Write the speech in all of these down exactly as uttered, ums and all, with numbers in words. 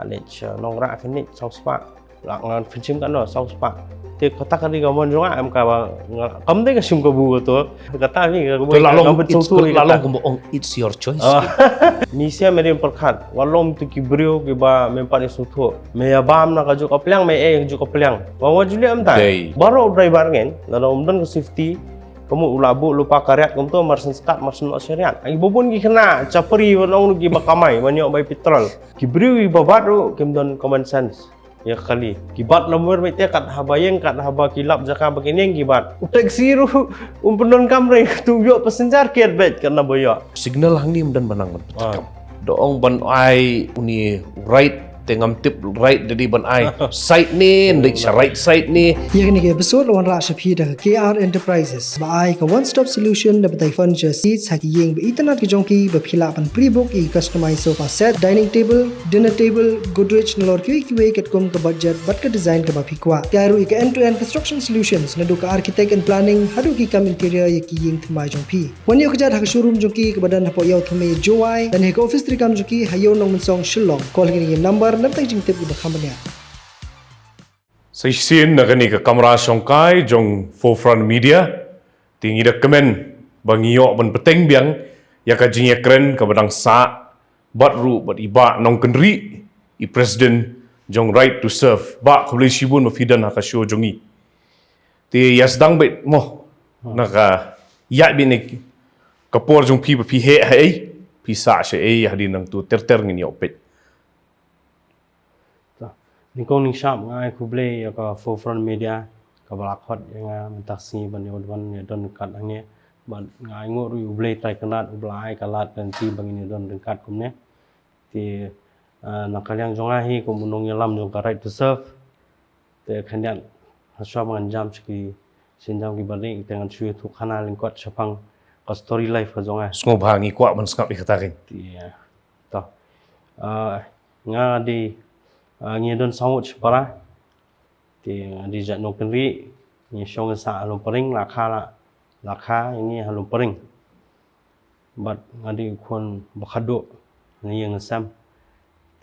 Leh nong rah kane saw spah. Lah ngan pynshim katno saw spah. Te kata ka dei ka mon jong nga, em ka ba nga kam dei ka shim kabu ka to. Kata ni ka ba la long, it's good, la long kumba ong, it's your choice. Ni sia me rim perkhat. Wa long tu ki briew ki ba me pat ni suthu. Me ya bam na ka juk ka pliang, me eh juk ka pliang. Wa wa juli am ta. Baro driver ngen, la long don ka safety. Kamu ula bu lupa karet kum tu marsen skat marsen syariat. Ai bubun ki kena chapri wa long ki ba kamai, wa nyok bai petrol. Ki briew ki ba bat ru kim don common sense. Ya kali. Ki bat lamwer mai te kat haba yeng kat haba ki lap jaka ba ki neng ki bat. U taxi ru um pyndonkam re tu yok passenger ker bet kat na ba yok. Signal hangne ym don ban nang ban pyntakam. Da ong ban ai uni right te ngam tip right da dei ban ai side ne, ndik sha right side ne. Ïa kane ka episode la wanrah sha phi da ka K R Enterprises ba ai ka one stop solution da batai furniture seats ha ki ïing ba itynnad ki jong phi ba phi lah ban pre-book ïa ki customize sofa set, dining table, dinner table, Godrej nalor kiwei kiwei katkum ka budget bad ka design kaba phi kwah. Ka ruh ïa ka end to end construction solutions naduh ka architect and planning haduh ki kam interior ïa ki ïing thymmai jong phi. Wan ïoh kjat ha ka showroom jong ki kaba don hapoh Ïew Thymme Jowai, lane ha ka office treikam jong ki ha Ïew Nongmynsong Shillong. Call ha kine ki number na bynta jingtip kiba kham bniah. Sa shisien na kane ka kamra shongkai jong Forefront Media, te ngi da kmen ba ngi ïoh ban bteng biang ïa ka jingïakren kaba dang sah bad ruh bad i Bah Nongkynrih, i President jong Right to Serve. Bah, khublei shibun ba phi don ha ka show jong ngi. Te ïa sdang beit mo na ka ïaid beit ne ka por jong phi ba phi heh haei, phi sah shaei, hadien nangtu ter ter ngin ïoh peit. Nyngkong nyngshap nga ai khublei ïa ka Forefront Media kaba la khot ïa nga mynta ka sngi ban ïa wan ïa don ryngkat hangne. Bad nga ai nguh ruh ïa U Blei Trai Kynrad uba la ai ka lad ka lynti ba ngin ïa don ryngkat kumne. Te na ka liang jong nga hi kum u nongïalam jong ka Right to Serve. Te khyndiat hashwa ba ngan jam sha ki sienjam kiba ri te ngan shu ïathuh khana lyngkot shaphang ka story life ka jong nga. Sngewbha, ngi kwah ban sngap ïa kata kein. Te to nga dei, ngi don saw ngut shipara. Te nga dei jait Nongkynrih, ngi shong ngi sah ha Lumpring, la kha la, la kha ngi ha Lumpring. Bad nga dei u khun ba khatduh na ïing na sem.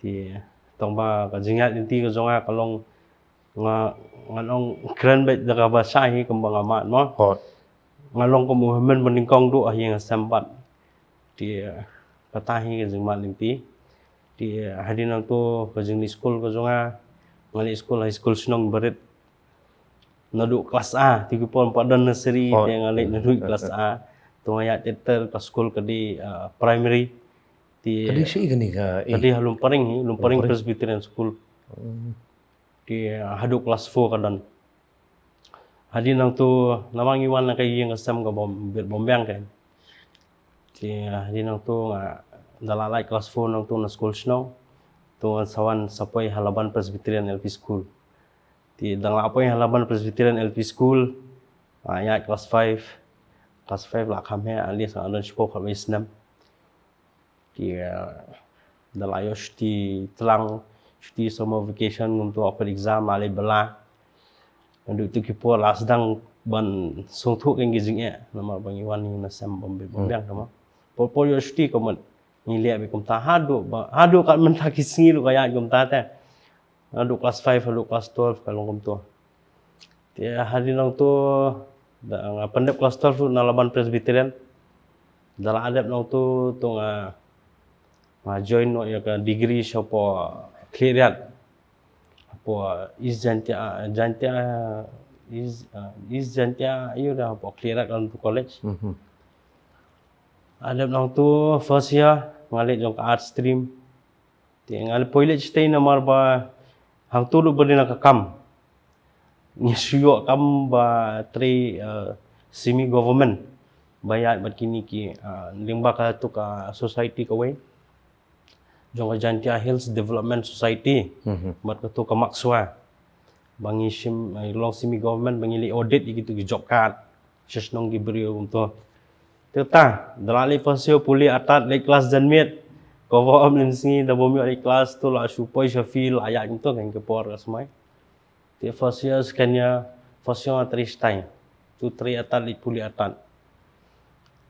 Te tang ba ka jingïaid lynti ka jong nga ka long nga, ngan ong kren beit da kaba shai hi kumba nga mad mo. Nga long kum u hynmen ba nyngkong duh ha ïing ha sem bad. Te kata hi ka jingmad lynti. Te hadien nangtu ka jingleit skul ka jong nga, nga leit skul ha skul shnong barit. Naduh klas A, te ki por pat don nursery, te nga leit naduh klas A. Tu nga ïaid ter ter ka skul ka dei primary. Te ka dei shi kane ka, ka dei ha Lumpring hi, Lumpring Presbyterian School. Te haduh klas four ka don. Hadien nangtu namar ngi wan na ka ïing ka sem ka bym, bit bym biang kein. Te hadien nangtu nga da la lait klas four nangtu na skul shnong. Tu nga sa wan sa poi ha Laban Presbyterian L P School. Te dang la poi ha Laban Presbyterian L P School. Nga ïaid klas five. Klas five la kham heh, at least nga don shiphew khatwei snem. Te da la ïoh shuti tlang, shuti summer vacation, ngam tu offer exam, la leit bylla. Naduh tu ki por la sdang ban sngewthuh kein ki jingeh namar ba ngi wan ngi na sem bym, bym biang tama. Por por ïoh shuti ka mut ngi leh beit kumta haduh ba, haduh kat mynta ki sngi ruh ka ïaid kumta te. Naduh klas five haduh klas twelve ka long kumtu. Te hadien nangtu da nga pyndep klas twelve ruh na Laban Presbyterian. Da la dep nangtu tu nga, nga join noh ïa ka degree shapoh Khliehriat. Hapoh East Jaintia, Jaintia, East, East Jaintia, ïa da hapoh Khliehriat College. Hadep nangtu first year nga leit jong ka art stream. Te nga la poi leit shatei namar ba hangtu ruh ba dei na ka kam. Ngi shu ïoh kam ba trei semi government ba ïaid bad kine ki lyngba katu ka society kawei jong ka Jaintia Hills Development Society bad katu ka MACSWA. Ba ngi shim, long semi government ba ngi leit audit ïa kitu ki job card. Sha shnong ki briew kumtu. Te ta da la leit first year pule atat leit klas janmiet. Cover up lem sngi da bym ïoh leit klas tu la shu poi sha field la ïaid kumtu kein ka por ka smai. Te first year, second year, first year nga trei shatai. Tu trei atat leit pule atat.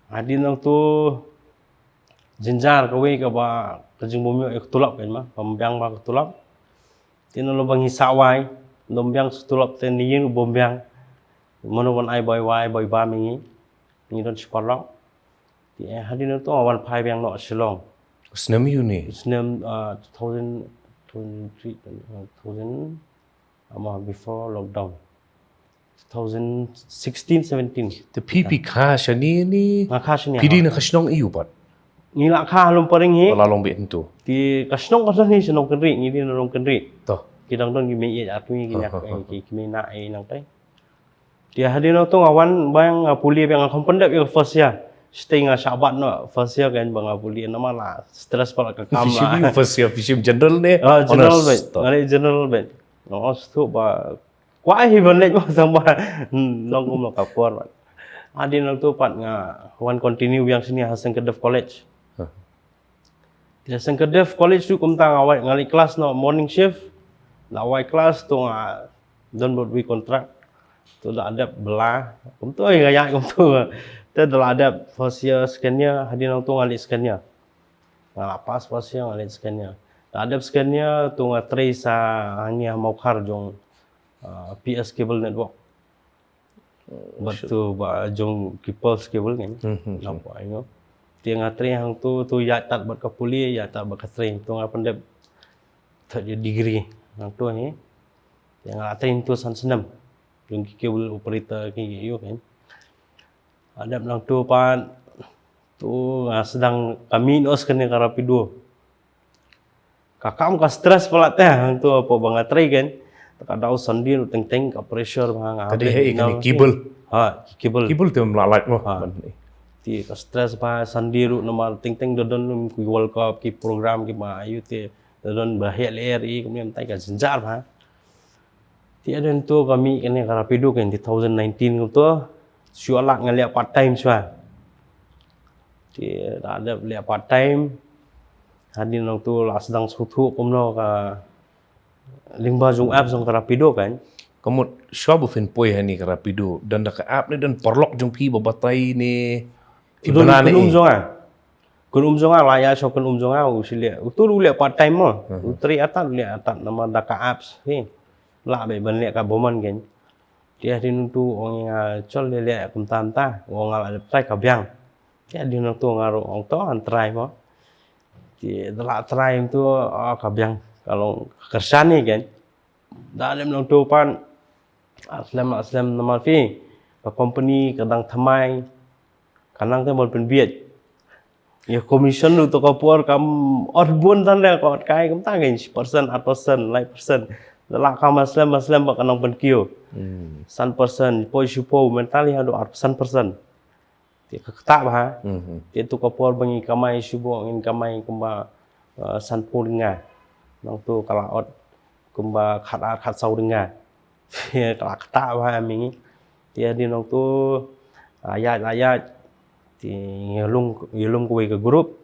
Hadien nangtu Jynjar kawei kaba ka jingbym ïoh ïa ka tulop, kan, ma, bym biang ba ka tulop. Te nalor ba ngi sah wai, ym biang sa tulop, te ngi ïeng bym biang. Mano ban ai bai wai bai bam ïa ngi. Ngi don shi paralok. Te hadien nangto nga wan phai biang noh Shillong. Snem ïu ne? Snem, uh, two thousand twenty-three, two thousand, ama before lockdown. Two thousand sixteen seventeen. Te phi, phi kha shane ne? Nga kha shane. Phi dei na ka shnong ïu pat? Ngi la kha ha Lumparing hi. La long beit hangto. Te ka shnong ka don hi shnong Kynrih, ngi dei na Nongkynrih. To. Ki dang don ki mei ïeit artylli ki nyak, eh, ki, ki mei na ei nangtai. Te hadien nangto nga wan biang, nga pule biang, nga khlem pyndep ïa ka first year. Shatei nga shah bat noh first year, kan, ba nga pule namar la stress palat ka kam. Phi shim la first year, phi shim general ne? Ah, general beit. To. Nga leh general beit. Nga ong shuh ba kwah hi ban leit, ma, tang ba long kumno ka por, ma. Hadien nangto pat nga wan continue biang shane ha Syngkondef College. Huh. Te Syngkondef College tu kumta nga wai, nga leit class noh morning shift. La wai class to nga don bad wi contract. To la dep bla. Kumto nga ïaid kumto. Te la dep first year, second year, hadien nangto nga leit second year. Nga la pass first year, nga leit second year. La dep second year to nga trei sa hangne ha Mawkhar jong, uh, P S Cable Network. Bad to ba jong ki Pulse Cable, kan. Hmm, hmm, hmm. Namar ïa nga. Te nga trei hangto, to ïaid tad bad ka pule, ïaid tad bad ka trei, to nga pyndep third year degree hangto hi. Te nga la trei hangto san snem jong ki cable operator ki ïoh, kan. La dep nangto pat to nga sdang, ka mih noh kane ka Rapido. Ka kam ka stress palat te, hangto hapoh ba nga trei, kan. Te ka daw Sunday ruh teng teng ka pressure ba nga. Ka dei update ha i kane nang cable. Ha, cable. Cable te ym lah lait mo. Ha. Te ka stress ba Sunday ruh namar teng teng da don ki World Cup, ki program kiba ïoh te da don ba heh lyer i, kumne mynta ka jynjar ba. Te hadien to ka mih kane ka Rapido, kan, two thousand nineteen kumto. Shuwa lah nga leh part time shuwa. Te la dep leh part time. Hadien nangto la sdang sngewthuh kumno ka lyngba jong app jong ka Rapido, kan. Ka mut shuwa ba phin poi ha kane ka Rapido, don da ka app ne don paralok jong phi ba batai ne? Phi don bna ne? Kynum jong nga. Kynum jong nga, la ïa shuh kynum jong nga, u shu leh. Uto u leh part time mo. Mhm. U trei artat, u leh artat namar da ka apps hi. Lah beit ban leh ka bymman, kan. Te hadien nangto u ong ïa nga, chol leh leh kumta kumta. U ong nga la dep try ka biang. Te hadien nangto nga ruh ong to ngan try mo. Te da la try kumto, ah, ka biang, ka long ka kyrshan hi, kan. Da lem nangto pat, ah, slem, ah, slem namar phi, ka company ka dang thymmai, ka nang te mon pynbiej. Ïa commission ruh to ka por kam ot bun tang, da ka ot kai kumta, kan, shi percent, ar percent, lai percent. Da la kam slem, slem ba ka nang pynkiew. Hmm. San percent, poi shiphew, mynta lei haduh ar, san percent. Te ka ktah bha. Mhm. Te to ka por ba ngi kamai shibun, ngin kamai kumba, uh, sanphew ringa. Nangto ka la ot kumba khatar khatsaw ringa. Te ka la ktah bha ïa ngi. Te hadien nangto, ah, ïaid la ïaid. Te ngi lum, ngi lum kawei ka group.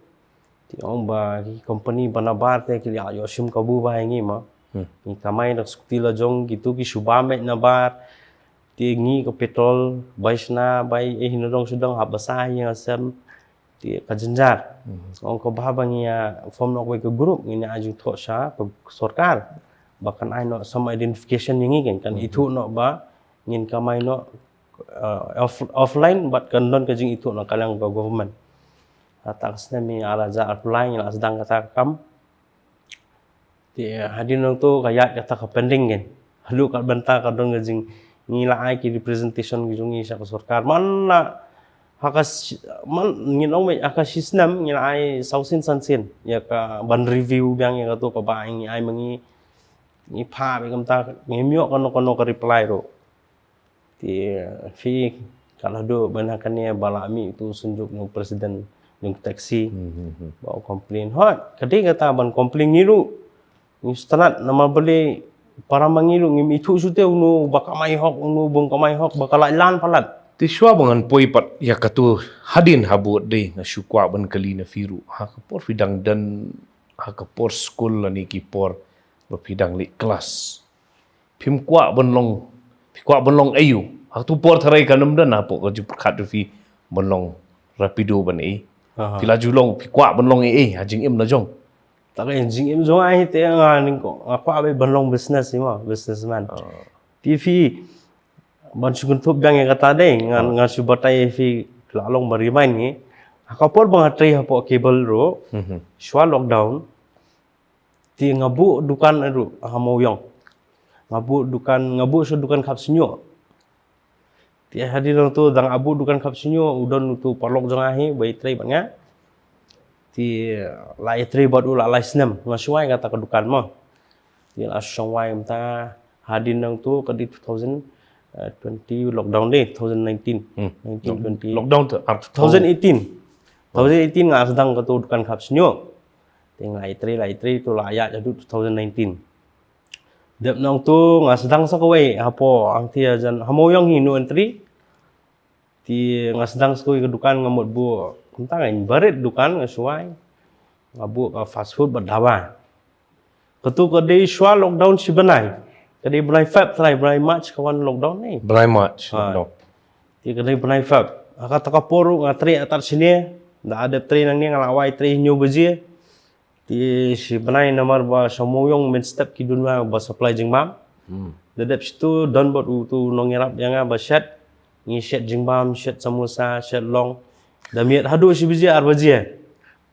Te ong ba ki company ba nabar te ki la ïoh shim kabu bha ïa ngi mo. Hmm. Ngi kamai da ka skuti la jong, kito ki shu bam beit nabar. Te ngi ka petrol bai shna bai, eh, na dong shu dong hap basa ïa nga sem. Te ka jynjar. Hmm. Ong ka bha ba ngi ïa form noh kawei ka group, ngin ïa jingthoh sha ka sorkar ba kan ai noh some identification ïa ngi, kan, kan, hmm, ithuh noh ba ngin kamai noh, uh, off-, offline, bad kan don ka jingithuh na ka liang ka government. Hata ka snem ar hajar arphew lai ngi la sdang kata ka kam. Te hadien nangto ka ïaid kata ka pending, kan. Haduh kat bynta ka don ka jing, ngi la ai ki representation ki jong ngi sha ka sorkar. Man la ha ka shi-, man ngin ong beit ha ka shi snem ngi la ai saw sien san sien ïa ka ban review biang ïa kato kaba ngi ai ma ngi, ngi phah beit kumta, ngim ïoh kano kano ka reply ruh. Te phi, ka la duh ban ha kane ba la mih uto u synjuk jong u president jong ki taxi. Hmm, hmm, hmm. Ba u complain. Hooid, ka dei kata ban complain ngi ruh. Ngi sngewtynnat namar balei para ma ngi ruh ngim ithuh shuh te, uno ba kamai hok, uno bym kamai hok, ba ka la ïalam palat. Te shuwa ba ngan poi pat ïa kato, hadien haduh dei nga shu kwah ban kylli na phi ruh. Ha ka por phi dang don, ha ka por skul lane ki por ba phi dang leit klas, phim kwah ban long, phi kwah ban long aïu? Ha kato por tharai kan ym don hapoh ka jingpyrkhat jong phi ban long rapido ban ei. Phi la ju long, phi kwah ban long ei ei ha jingim la jong? Ta ka jingim jong nga hi te nga ning ko, nga kwah beit ban long business hi mo, businessman. Te phi, ban shu kynthup biang ïa kata dei, nga, nga shu batai phi la long ba remind hi. Ha ka por ba nga trei hapoh cable ruh, shuwa lockdown. Te nga buh dukan ruh ha Mawïong. Nga buh dukan, nga buh shuh dukan khap shñiuh. Te hadien nangtu da nga buh dukan khap shñiuh, u don utu u paralok jong nga hi ba i trei bad nga. Te la i trei bad u la lai snem, nga shu wai kata ka dukan mo. Te la shu wai mynta hadien nangtu ka dei two thousand twenty lockdown dei, two thousand nineteen. Nineteen twenty. Lockdown tu, ar two thousand eighteen. Two thousand eighteen nga sdang katu dukan khap shñiuh. Te nga i trei, la i trei tu la ïaid haduh two thousand nineteen. Dep nangtu nga sdang sa kawei hapoh hangtei hajan ha Mawïong hi, no entry. Te nga sdang sa kawei ka dukan, nga mut buh, kumta nga barit dukan, nga shu wai. Nga buh ka fast food bad dhaba. Katu ka dei shuwa lockdown shi bnai. Ka dei bnai Feb trai, bnai March ka wan lockdown ne. Bnai March lockdown. Te ka dei bnai Feb. Ha kata ka por ruh nga trei artat shane. Da la dep trei nangne nga la wai trei hynñiew baje. Te shi bnai namar ba sha Mawïong mynstep ki duna ba supply jingbam. Da dep shitu don bad utu u nongïarap ïa nga ba shet. Ngi shet jingbam, shet samosa, shet long. Da miet haduh shi baje ar baje.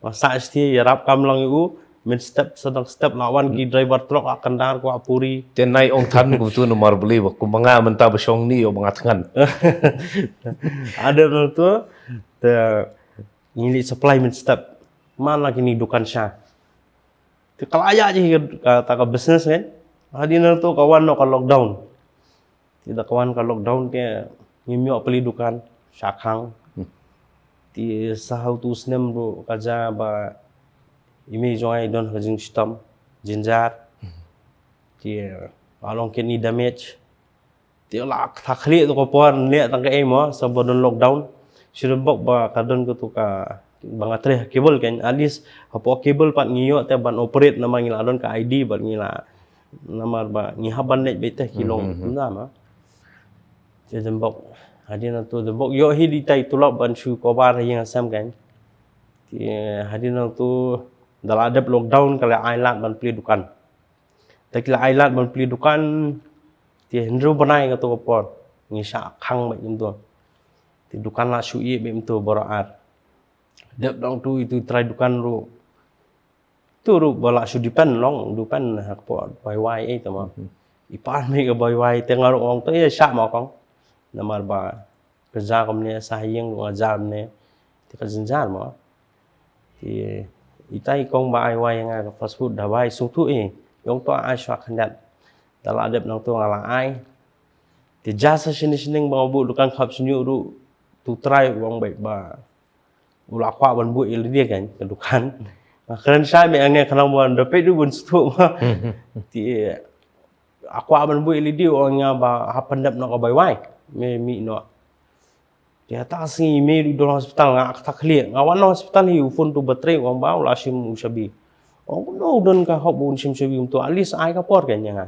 Nga sah shatei ïarap kam lang ïa u, mynstep sa dang step la wan ki driver truck ha Kandar, Kwah Puri. Te nai ong than kumtu namar balei ba kum ba nga mynta ba shong ni ïoh ba nga thngan. Hadien nangtu te ngi leit supply mynstep. Man la kine dukan sha. Te ka la ïaid hi kata ka business kan. Hadien nangtu ka wan noh ka lockdown. Te da ka wan ka lockdown te ngim ïoh plie dukan, shah khang. Te sa ha utu u snem ruh ka jia ba i mei jong nga i don ha ka jingshitom, jynjar. Te la long kidney damage. Te la kata khlieh tu ka por, leh tang kaei mo, sa ba don lockdown. Shu don bok ba ka don katu ka, ba nga trei ha cable kan, at least hapoh cable pat ngi ïoh te ban operate namar ngi la don ka I D bad ngi la, namar ba ngi hap ban leit beit te ki long kumta ma. Te don bok, hadien nangtu don bok ïoh hi dei tai tulop ban shu cover ha ïing ha sem kan. Te hadien nangtu da la dep lockdown ka la ai lad ban plie dukan. Te ki la ai lad ban plie dukan, te hynriew bnai katu ka por ngi shah khang beit kumtu. Te dukan la shu ïeh beit kumtu baroh ar. Dep nangtu itu trai dukan ruh. Tu ruh ba la shu depend long, depend ha ka por bai wai ei te ma. I pan mei ka bai wai te nga ruh ong to ïa shah ma kong. Namar ba ka jia kumne, sa ha ïing ruh nga jia kumne. Te ka jynjar ma. Te itai i kong ba ai wai ïa nga ka fast food, da bai sngewthuh i ong to ai shwa khyndiat. Da la dep nangtu nga la ai. Te jia sa shane shaneng ba nga buh dukan khap shñiuh ruh, tu trai u ong beit ba u la kwah ban buh ïa lade kan ka dukan. Nga kren shai mei hangne khnang ba da peit ruh ban sngewthuh ma. Te a kwah ban buh ïa lade u ong ïa nga ba hap pyndep noh ka bai wai. Me mih noh. Te hata ka sngi i mei ruh i don hospital, nga kata khlieh. Nga wan na hospital hi u phone tu ba trei u ong ba u la shim u shabi. Ong kumno u don ka hok ba un shim shabi kumtu, at least ai ka por kan ïa nga.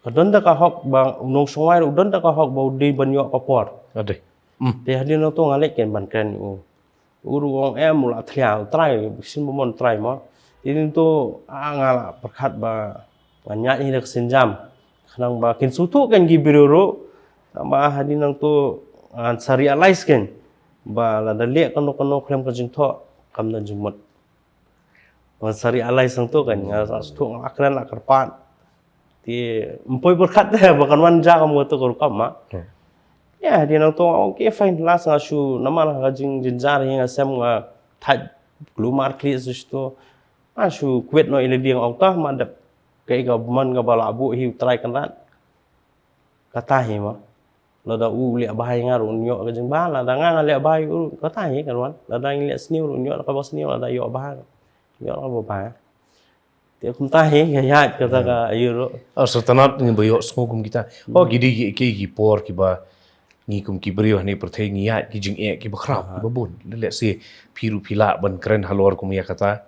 Ka don da ka hok ba u nongshong wai ruh u don da ka hok ba u dei ban ïoh ka por. Ade. Te hadien nangtu nga leit kan ban kren u. U ruh u ong em u la thlia u trai, shisien ba mon trai ma. Te nangtu a nga la pyrkhat ba ngan ïaid hi da ka sienjam. Khnang ba kin sngewthuh kan ki briew ruh. Tang ba hadien nangtu ngan sa realize kan ba lada leh kano kano khlem ka jingthoh kam don jingmut. Ngan sa realize nangtu kan, nga sa sngewthuh nga la kren la kyrpad. Te ym poi pyrkhat te ba kan wan jia kum katu ka rukom ma. Ïa, hadien nangtu nga ong okay fine, last nga shu namar ka jingjynjar hi nga sem nga thait kulmar khlieh shuh shuh. Nga shu quit noh ïa lade nga ong to ma dep kaei ka mon kaba la buh hi u Trai Kynrad. Kata hi ma. Lada u leh bha ïa nga ruh un ïoh ka jingbha, lada nga nga leh bha ïa u ruh kata hi kan wan. Lada ngi leh sniew ruh un ïoh kaba sniew, lada ïoh bha ruh ïoh kaba bha. Te kumta hi ka ïaid kata ka ïa ruh. Ah, sa tang ngi ba ïoh sngew kum kita. Oh, ki dei ki, ki, ki por kiba ngi kum ki briew ha ne pyrthei ngi ïaid ki jingeh kiba khraw kiba bun. Let's say phi ruh phi lah ban kren halor kum ïa kata.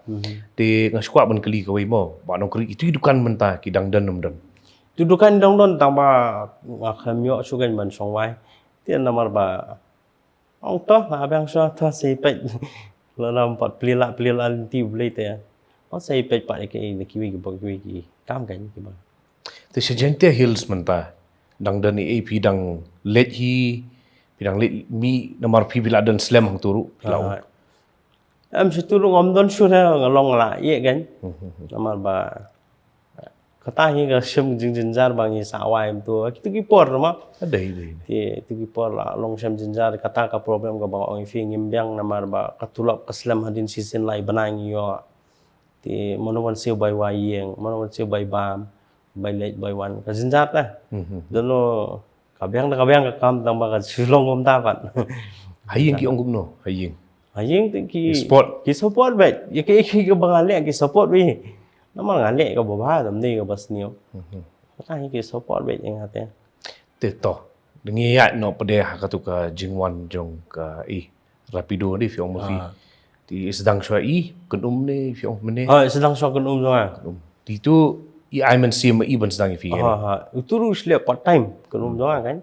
Te nga shu kwah ban kylli kawei mo, ba nongkri itu i dukan mynta ki dang don ym don? Itu dukan dang don tang ba nga khlem ïoh shuh kan ban shong wai. Te namar ba ong to nga biang shuh to sei peit. Lada ym pat plie lah, plie lah lynti U Blei te, ym sei peit pat ïa kiei na kiwei kiba, kiwei ki kam kan kiba. Te sha Jaintia Hills mynta dang don ei, phi dang leit hi, phi dang leit mih, namar phi, phi la don slem hangto ruh, phi la ong. Ah. Em, shuh tu ruh ngam don shuh, nga long la ïeh kan. Mhm. Namar ba kata hi ka shem jingjynjar ba ngi sa wai mynta kitu ki por ma. Dei, dei, dei. Kitu ki por la long shem jynjar, kata ka problem kaba ong ïa phi, ngim biang namar ba ka tulop ka slem hadien shisien lai bnai ngi ïoh. Te mano ban siew bai wai ïing, mano ban siew bai bam, bai leit bai wan, ka jynjar te. Mhm. Don lo ka biang te ka biang ka kam tang ba ka shu long kumta pat. Ha ïing ki ong kumno, ha ïing? Ha ïing te ki support. Ki support beit. Ïa kiei kiei kiba nga leh ki support beit. Namar nga leh kaba bha, tam dei kaba sniew. Mhm. Kata hi ki support beit ïa nga te. Te to, da ngi ïaid noh pat de ha katu ka jingwan jong ka, i, Rapido, dei phi ong ma phi. Ah. Te i sdang shuwa i, kynum ne phi ong mynne? Ah, i sdang shuwa kynum jong nga. Kynum. Te itu i ai mynsiem ma i ban sdang ïa phi. Ah, kan? Ah. Utu ruh shu leh part time kynum jong nga kan.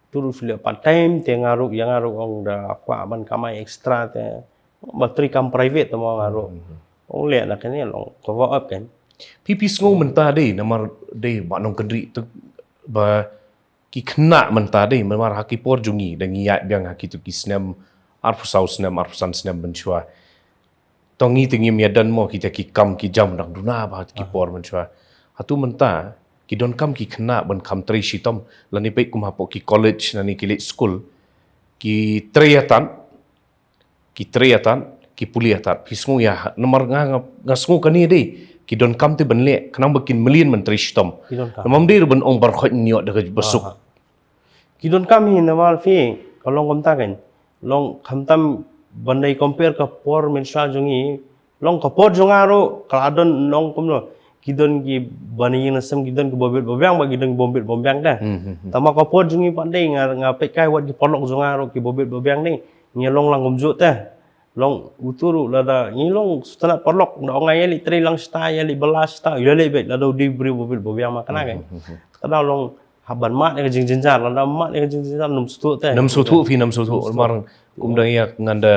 Utu ruh shu leh part time, te nga ruh, ïa nga ruh ong da kwah ban kamai extra te. Ba trei kam private te mo nga ruh. Hmm. Ong leh na kane long cover up kan. Phi, phi sngew mynta dei, namar dei ba nongkynrih tu ba ki khynnah mynta dei, namar ha ki por jong ngi, da ngi ïaid biang ha kitu ki snem arphew saw snem, arphew san snem mynshuwa. To ngi te ngim ïadon mo kita ki kam ki jam dang duna ba ha ki por mynshuwa. Hato mynta ki donkam ki khynnah ban kham trei shitom, lane peit kum hapoh ki college lane ki leit skul, ki trei ïa tan, ki trei ïa tan, ki pule ïa tan. Phi sngew ïa, namar nga, nga, nga sngew kane dei ki donkam te ban leh, khnang ba kin mlien ban trei shitom. Ki donkam. Namar ym dei ruh ban ong baroh khoit ngi ïoh da kaba suk. Aha. Ki donkam hi namar phi, ka long kumta kan. Long khamtam ban dei compare ka por mynshuwa jong ngi, long ka por jong nga ruh ka la don nong kumno. Ki don kiba na ïing na sem, ki don kiba bit ba biang, ba ki don kiba bit ba biang te. Hmm, hmm, hmm. Tangba ka por jong ngi pat dei, nga, nga peit kai wat ki paralok jong nga ruh kiba bit ba biang dei. Ngi long lang kumjuh te. Long utu ruh lada ngi long sngewtynnat paralok, da ong nga ïaleit trei lang shata, ïaleit bylla shata, ïaleit beit, lada u dei u briew ba bit ba biang ma kane kan. Hmm, hmm, hmm. Kata long hap ban mad ïa ka jingjynjar, lada mad ïa ka jingjynjar nym sngewthuh te. Nym sngewthuh phi, nym sngewthuh. Nym sngewthuh. Namar kumta ïa nga da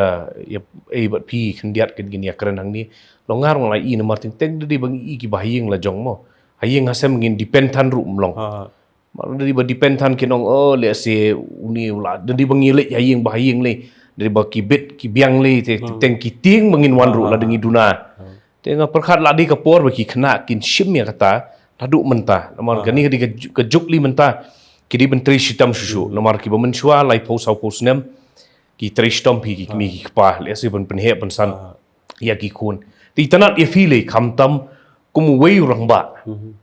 ïa, eh, bad phi khyndiat kin, kin ïakren hangne. Long nga ruh nga la i namar teng teng da dei ba ngi i kiba ha ïing la jong mo. Ha ïing ha sem ngin depend than ruh ym long. Ha. Mar da dei ba depend than kin ong, oh, lehse uni u la, da dei ba ngi leit ha ïing ba ha ïing lei. Da dei ba ki bit ki biang lei, te, hmm, teng ki tieng ba ngin wan ruh, ha, lada ngi duna. Hmm. Te nga pyrkhat la dei ka por ba ki khynnah kin shim ïa kata, naduh mynta. Namar, ah, kane ka dei ka ju-, ka juk lei mynta, ki dei ban trei shitom shuh shuh. Hmm. Namar kiba mynshuwa, laiphew sawphew snem, ki trei shitom phi ki kmie, ah, ki kpa, lehse ban pynheh pynsan, ah, ïa ki khun. Te itynnad ïa phi lei khamtam kum uwei u rangbah. Hmm.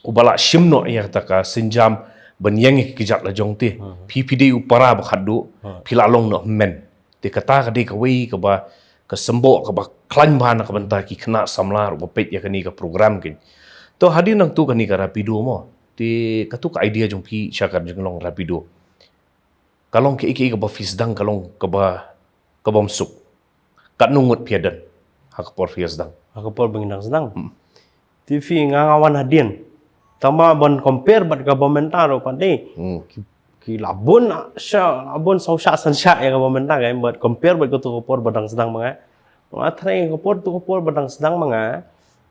Uba la shim noh ïa kata ka sienjam ban ïeng ïa ki kjat la jong te. Hmm. Phi, phi dei u para ba khatduh, hmm, phi la long noh hynmen. Te kata ka dei kawei kaba, ka symboh kaba khlaiñ bha na ka bynta ki khynnah samla ruh ba peit ïa kane ka program kin. To hadien nangtu kane ka Rapido mo. Te katu ka idea jong phi sha ka jinglong Rapido, ka long kaei kaei kaba phi sdang, ka long kaba, kabym suk? Katno ngut phi ïadon ha ka por phi ïa sdang? Ha ka por ba ngi dang sdang. Hmm. Te phi, nga, nga wan hadien. Tangba ban compare bad kaba mynta ruh pat dei. Hmm. Ki, ki la bun sha, la bun saw shah san shah ïa kaba mynta kan, bad compare bad katu ka por ba dang sdang ma nga. Nga tharai ka por, tu ka por ba dang sdang ma nga,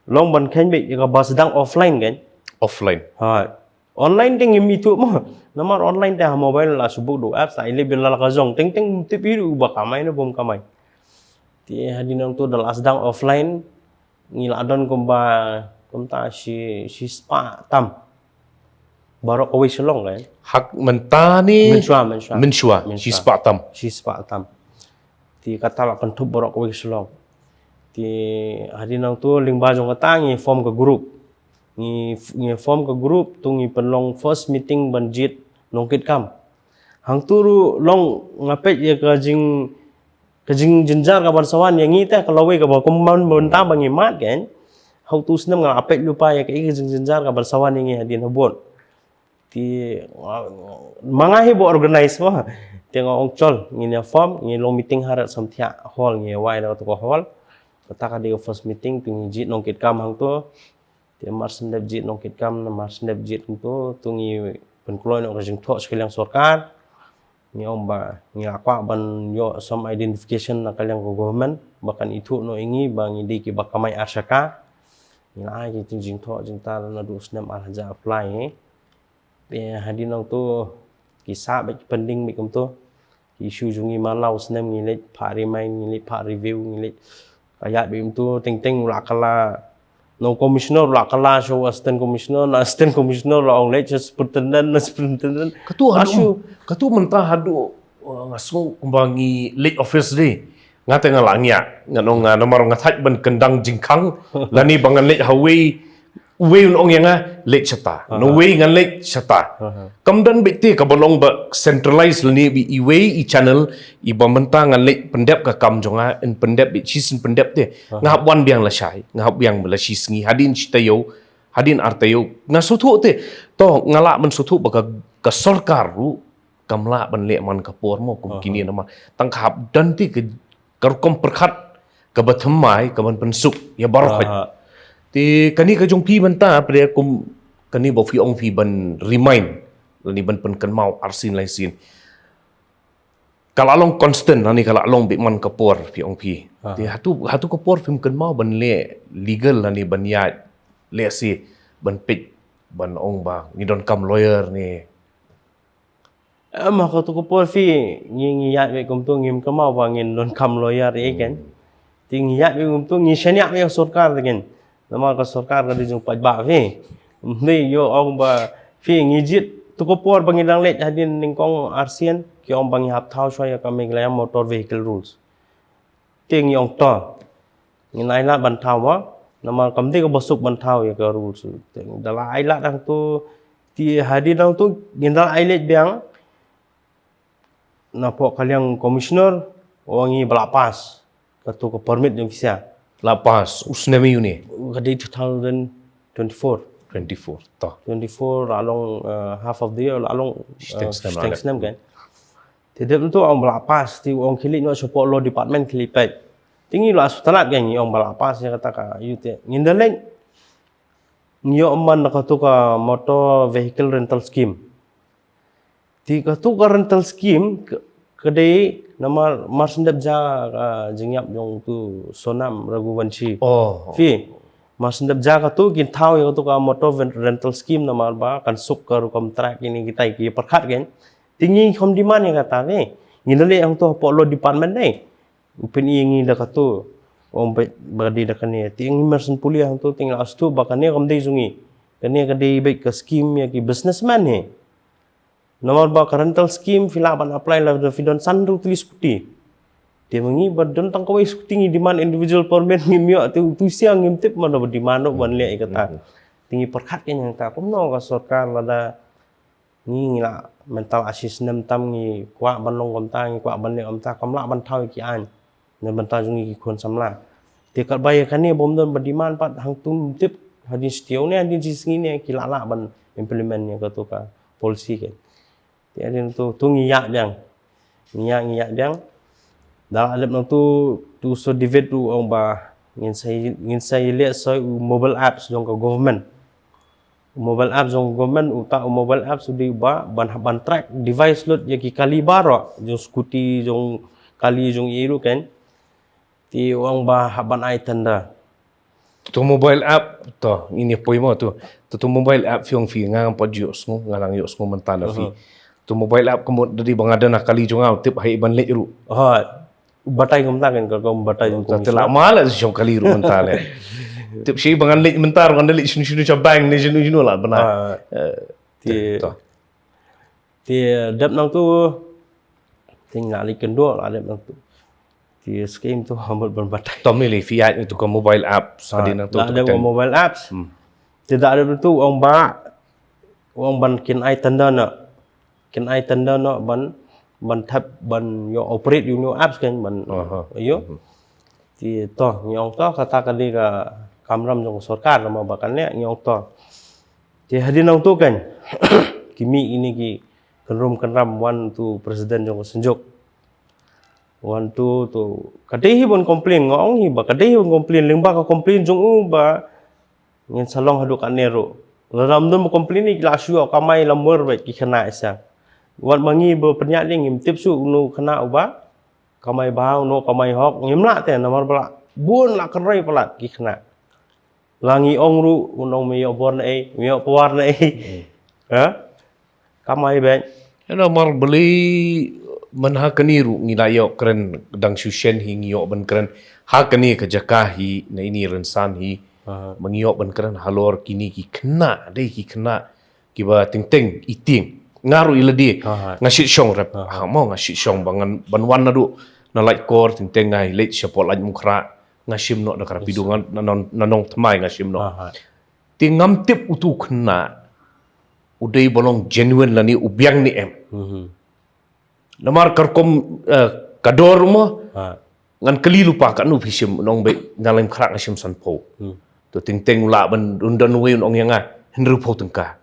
long ban kheiñ beit ïa kaba sdang offline kan. Offline. Ha. Online te ngim ithuh mo. Namar online te ha mobile la shu bud u apps, la i leh beit la ka jong. Teng teng tip ïa u ba kamai ne bym kamai. Te hadien nangtu da la sdang offline, ngi la don kumba, kumta shi, shispah tam. Baroh kawei Shillong kan. Ha mynta ne? Mynshuwa, mynshuwa. Mynshuwa, mynshuwa. Shispah tam. Shispah tam. Te kata la kynthup baroh kawei Shillong. Te hadien nangtu lyngba jong kata ngi form ka group. Ngi, ngi form ka group, tu ngi pynlong first meeting ban jied nongkitkam. Hangtu ruh long nga peit ïa ka jing, ka jingjynjar kaban sa wan ïa ngi te, ka lawei kaba kumban mynta ba ngi mad kan. Hangtu snem nga la peit lypa ïa ka, ïa ka jingjynjar kaban sa wan ïa ngi hadien habud. Te, uh, ma nga hi ba organize mo. Te nga ong chol, ngin ïa form, ngin long meeting ha Red Samthiah Hall, ngi wai na katu ka hall. Kata ka dei ka first meeting, tu ngi jied nongkitkam hangtu. Te mar shen dep jied nongkitkam, mar shen dep jied hangtu, tu ngi pynkloi noh ka jingthoh sha ka liang sorkar. Ngi ong ba ngi la kwah ban ïoh some identification na ka liang ka government ba kan ithuh noh ïa ngi ba ngi dei kiba kamai ar shaka. Ngi la ai ki jingthoh jingtar naduh u snem ar hajar arphew lai. Te hadien nangto ki sah bad ki pending bad kumto. Ki issue jong ngi man la u snem ngi leit phah remind, ngi leit phah review, ngi leit ka ïaid bad kumto teng teng u la kylla. Na u commissioner u la kylla sha u assistant commissioner, na assistant commissioner u la ong leit sha superintendent, na superintendent. Katu haduh, katu mynta haduh, uh, nga sngew kumba ngi leit office dei. Nga te nga la ngiah, nga ong nga namar nga thait ban kyndang jingkhang, lane ba ngan leit ha uwei, uwei un ong ïa nga leit shata. Aha. Na uwei ngan leit shata. Aha. Kam don beit te kaba long ba centralize lane ba iwei i channel, iba mynta ngan leit pyndep ka kam jong nga, yn pyndep beit shisien pyndep te. Aha. Nga hap wan biang lashai, nga hap biang lashisngi, hadien shi taïew, hadien ar taïew. Nga sngewthuh te. To, nga lah ban sngewthuh ba ka, ka sorkar ruh kam lah ban leh man ka por mo kum kine namar tang ka hap don te ka, ka rukom pyrkhat kaba thymmai kaban pynsuk ïa baroh khoit. Aha. Te kane ka jong phi mynta pyrshah kum kane ba phi ong phi ban remind lane ban pynkynmaw arsien laisien. Ka la long constant lane ka la long beit man ka por phi ong phi. Aha. Te hatu, hatu ka por phim kynmaw ban leh legal lane ban ïaid lehse ban peit ban ong ba ngi donkam lawyer ne. Em, ha katu ka por phi ngi, ngi ïaid beit kumto ngim kynmaw ba ngin donkam lawyer ei ken. Hmm. Te ngi ïaid beit kumto ngi shaniah beit ïa ka sorkar te ken. Namar ka sorkar ka dei jong paidbah phi. Ym dei ïoh ong ba phi ngi jied tu ka por ba ngi dang leit hadien nyngkong arsien ki ong ba ngi hap thaw shuwa ïa ka Meghalaya Motor Vehicle Rules. Te ngi ong to. Ngin ai lad ban thaw mo. Namar kam dei kaba suk ban thaw ïa ka rules. Te ngi da la ai lad hangto. Te hadien hangto ngin da la ai leit biang. Napoh ka liang commissioner, u ong ngi ba la pass. Katu ka permit jong phi sha. La pass, u snem aïu ne? Ka dei two thousand twenty-four. Twenty-four, to. Twenty-four, la long, eh, half of the year, la long, shiteng eh, snem, shiteng la snem kan. Te dep tu ong ba la pass, te ong khie leit noh shapoh law department khie leit peit. Te ngi la sngewtynnat kan ngi ong ba la pass ïa kata ka ïa te. Ngin da leit. Ngi ïoh man na katu ka motor vehicle rental scheme. Te katu ka rental scheme ka, ka dei namar mar shen dep jia ka jingïap jong tu Sonam Raghuvanshi. Oh. Phi, mar shen dep jia katu kin thaw ïa katu ka motor ven-, rental scheme namar ba kan suk ka rukom track ine kitai ki pyrkhat kan. Te ngi kham demand ïa kata ne. Ngi da leit hangto hapoh law department ne. U pyni ïa ngi da katu. Ong beit ba dei da kane. Te ngi mar shen pule hangto te ngi la sngewthuh ba kane kam dei jong ngi. Kane ka dei beit ka scheme ïa ki businessman ne. Namar ba ka rental scheme phi lah ban apply lada phi don san hynriew tylli scooty. Te ma ngi ba don tang kawei scooty ngi demand individual permit ngim ïoh te utu sha ngim tip mano ba demand ban leh ïa kata. Hmm. Te ngi pyrkhat ïa kata kumno ka sorkar lada ngi ngi lah mynta la shi snem tam ngi kwah ban long kumta ngi kwah ban leh kumta kam lah ban thaw ïa ki aiñ. Na bynta jong ngi ki khun samla. Te katba ïa kane bym don ba demand pat hangtum tip hadien shi taïew ne hadien shi sngi ne ki lah lah ban implement ïa katu ka policy kan. Te hadien tu, tu ngi ïaid biang. Ngi ïaid, ngi ïaid biang. Da la dep nangtu, tu Sir David u ong ba ngin sa, ngin sa ïaleh sa u mobile apps jong ka government. Mobile apps jong government, uta u mobile apps u dei ba ban, ban track device lut ïa ki kali baroh jong scooty, jong kali, jong i ruh kan. Te u ong ba hap ban ai tender. Tu mobile app tu, ini poi mo tu. Tu, tu mobile app phi ong phi, nga ngam pat ju ïohsngew, nga la ïohsngew mynta na phi. Aha. Tu mobile app ka mut da dei ba nga don ha kali jong nga, tip ha i ban leit ruh. Ha. Batai kumta kan, ka, ka batai jong ka. Te la ma la jong kali ruh mynta le. Tip shi ba ngan leit mynta ruh, ngan da leit shinu shinu sha bank ne shinu shinu la bana. Ah. Eh, te, te, to. Te dep nangtu, te ngi la leit kynduh la dep nangtu. Te scheme tu ha mut ban batai. To mili phi ïaid tu ka mobile app, sa dei nangtu la tu dep ka mobile apps. Hmm. Te da dep tu ong ba, ong ban kin ai tender noh. Kin ai tender noh ban, ban thep, ban ïoh operate ïa u new apps kan, ban, aha, ïoh. Mhm. Te to, ngi ong to, kata ka dei ka kamram jong ka sorkar, namar ba kan leh, ngi ong to. Te hadien nangtu kan, ki mih ine ki kynrum kynram wan tu president jong ka synjuk. Wan tu tu, ka dei hi ban complain, nga ong hi ba, ka dei hi ban complain, lyngba ka complain jong u ba, ngin sa long haduh katne ruh. Lada ym don ba complain ki la shu ïoh kamai lamur bad ki khynnah isa. Wat ma ngi ba pynïaid lei ngim tip shuh uno u khynnah uba kamai bha, uno kamai hok, ngim lah te, namar ba la bun la kynrei palat ki khynnah. La ngi ong ruh, uno me ïoh bor na ei, me ïoh pawar na ei. Ha? Kamai beit. Namar balei man ha kane ruh ngi la ïoh kren dang shu shen hi ngi ïoh ban kren. Ha kane ka jaka hi na ine i rynsan hi. Aha. Ma ngi ïoh ban kren halor kine ki khynnah, dei ki khynnah kiba teng teng i tieng. Nga ruh i lade. Aha. Nga shit shong rep. Aha. Ha mo nga shit shong ba ngan ban wan naduh na Laitkor teng teng nga i leit shapoh Laitmukhrah. Nga shim noh da ka rapidu nga na nong, na nongthymmai nga shim noh. Aha. Te ngam tip utu u khynnah u dei ba long genuine lane u biang ne em. Mhm. Namar ka rukom, eh, ka dor mo. Ha. Ngan kylli lypa katno phi shim, un ong beit na Laitmukhrah nga shim sanphew. Hmm. To teng teng u lah ban don don uwei un ong ïa nga hynriewphew tyngka.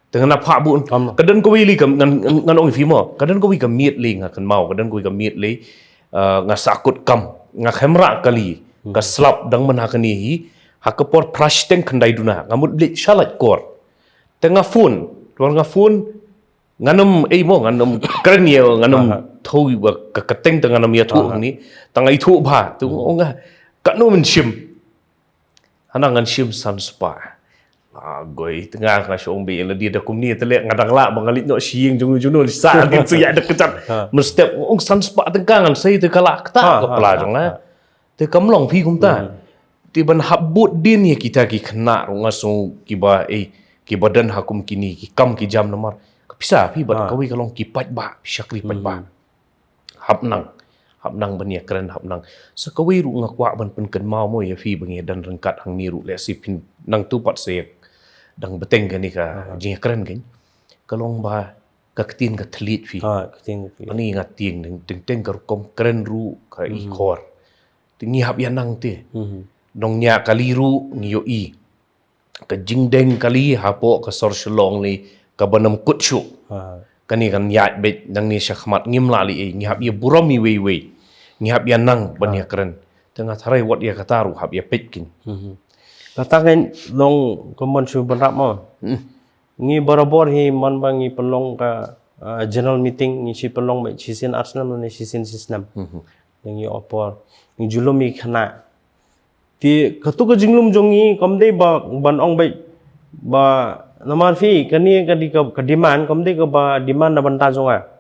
Te ngan ap ha bun. Ka don kawei lei ka ngan, ngan ong ïa phi mo. Ka don kawei ka miet lei nga kynmaw, ka don kawei ka miet lei, eh, nga sahkut kam, nga khlem rah kali, ka slap dang man ha kane hi, ha ka por phra shiteng khyndai duna, nga mut leit sha Laitkor. Te nga phone, te nga phone, ngan ym ei mo, ngan ym kren ïa, ngan ym thaw ba ka kyrteng te ngan ym ïathuh ni, tang ïathuh bha, te ong nga, katno men shim. Hana ngan shim san spah. Ah, goi, te nga nga shong beit ïa lade da kumne te leh nga dang lah ba nga leit noh sha ïing jong u jong u lisa kin su ïa da kjat. Ha. Mynstep ong san spah tyngka ngan sei te ka lah kata ka pla jong nga. Te kam long phi kumta. Hmm. Te ban hap bud din ïa kita ki khynnah ruh nga sngew kiba, eh, kiba don ha kum kine ki kam ki jam namar ka pisa phi bad kawei ka long ki paidbah, phi shakri paidbah. Hap nang, hap nang ban ïakren, hap nang. Sa kawei ruh nga kwah ban pynkynmaw mo ïa phi ba ngi don ryngkat hangne ruh lehse phin nangtu pat sa ïa dang bteng kane ka jingïakren kan. Ka long ba ka ktien ka thylliej phi. Ha, ka ktien ka thylliej. Ani nga tieng teng teng ka rukom kren ruh ka i khor. Te ngi hap ïa nang te. Nongñiah kali ruh ngi ïohi ka jingdeng kali hapoh ka sor Shillong lei kaba nam kut shuh. Ha. Kane kan ïaid beit nangne shakhmat ngim lah lei ei, ngi hap ïa burom iwei iwei. Ngi hap ïa nang ban ïakren. Te nga tharai wat ïa kata ruh hap ïa peit kin. Kata kan long kumban shu ban rap mo. Ngi barabor hi man ba ngi pynlong ka, ah, general meeting ngi shi pynlong beit shisien ar snem ne shisien shi snem. Ngi opor ngi ju lum ïa ki khynnah. Te katu ka jinglum jong ngi kam dei ba ban ong beit ba namar phi kane ka dei ka, ka demand kam dei kaba demand na bynta jong nga.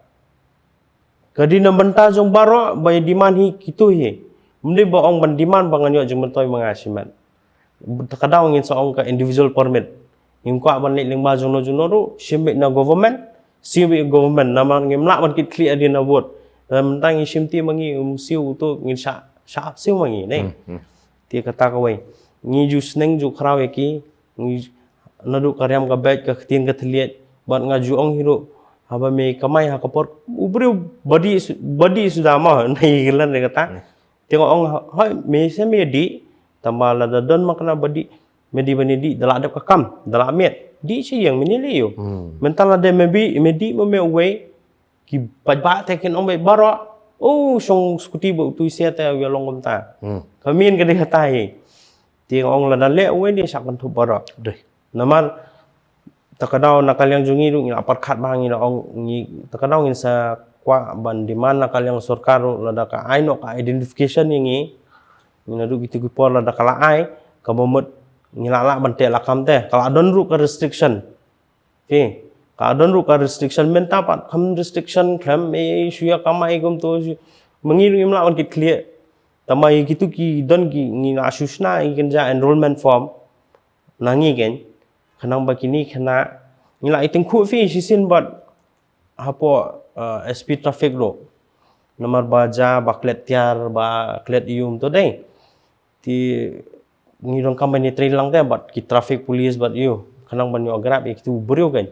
Ka dei na bynta jong baroh ba ïa demand hi kitu hi. Ym dei ba ong ban demand ba ngan ïoh jingmyntoi ma nga shimet. Te ka daw ngin sa ong ka individual permit. Ngim kwah ban leit lyngba jongno jongno ruh, shim beit na government, siew beit government, namar ngim lah ban kit khlieh hadien na vote. Te mynta ngi shim te ma ngi, um siew uto ngin shah, shah siew ma ngi ne. Te kata kawei. Ngi ju sneng ju khraw ïa ki, ngi naduh ka riam ka beit ka ktien ka thylliej, bad nga ju ong hi ruh, haba me kamai ha ka por, u briew ba dih su-, ba dih suda mo, na i klan ne kata. Te nga ong, hoi, me se me dih, tangba lada don ma kane ba dih, me dih ba ne dih, da lah dep ka kam, da lah miet, dih shi ïeng me ne lei ïoh. Mynta lada me bi, me dih mo me uwei, ki paidbah te kin ong beit baroh, oh, shong skuti ba u tu i se te u ïa long kumta. Ka mien ka dei kata hi. Te nga ong lada leh uwei ne shah kynthup baroh. Namar, ta ka daw na ka liang jong ngi ruh ngi la pyrkhat ba ngi la ong ngi, ta ka daw ngin sa kwah ban demand na ka liang sorkar ruh lada ka ai noh ka identification ïa ngi. Ngi naduh kitu ki por lada ka la ai, kaba mut ngi la lah ban teh lakam te, ka la don ruh ka restriction. Te, ka don ruh ka restriction mynta pat, kam restriction khlem, eh, shu ïa kamai kumto, shu, ma ngi ruh ngim lah ban kit khlieh. Tangba ïa kitu ki don ki ngi la shu shna ïa ki kynja enrollment form. Na ngi keiñ, khnang ba kine khynnah, ngi la ïa tyngkhuh phi shisien bad hapoh, eh, S P traffic ruh. Namar ba ja, ba klet tiar, ba klet ïum to dei. Te ngi donkam ban ïa trei lang te bad ki traffic police bad ïu. Khnang ban ïoh grab ïa kitu briew keiñ.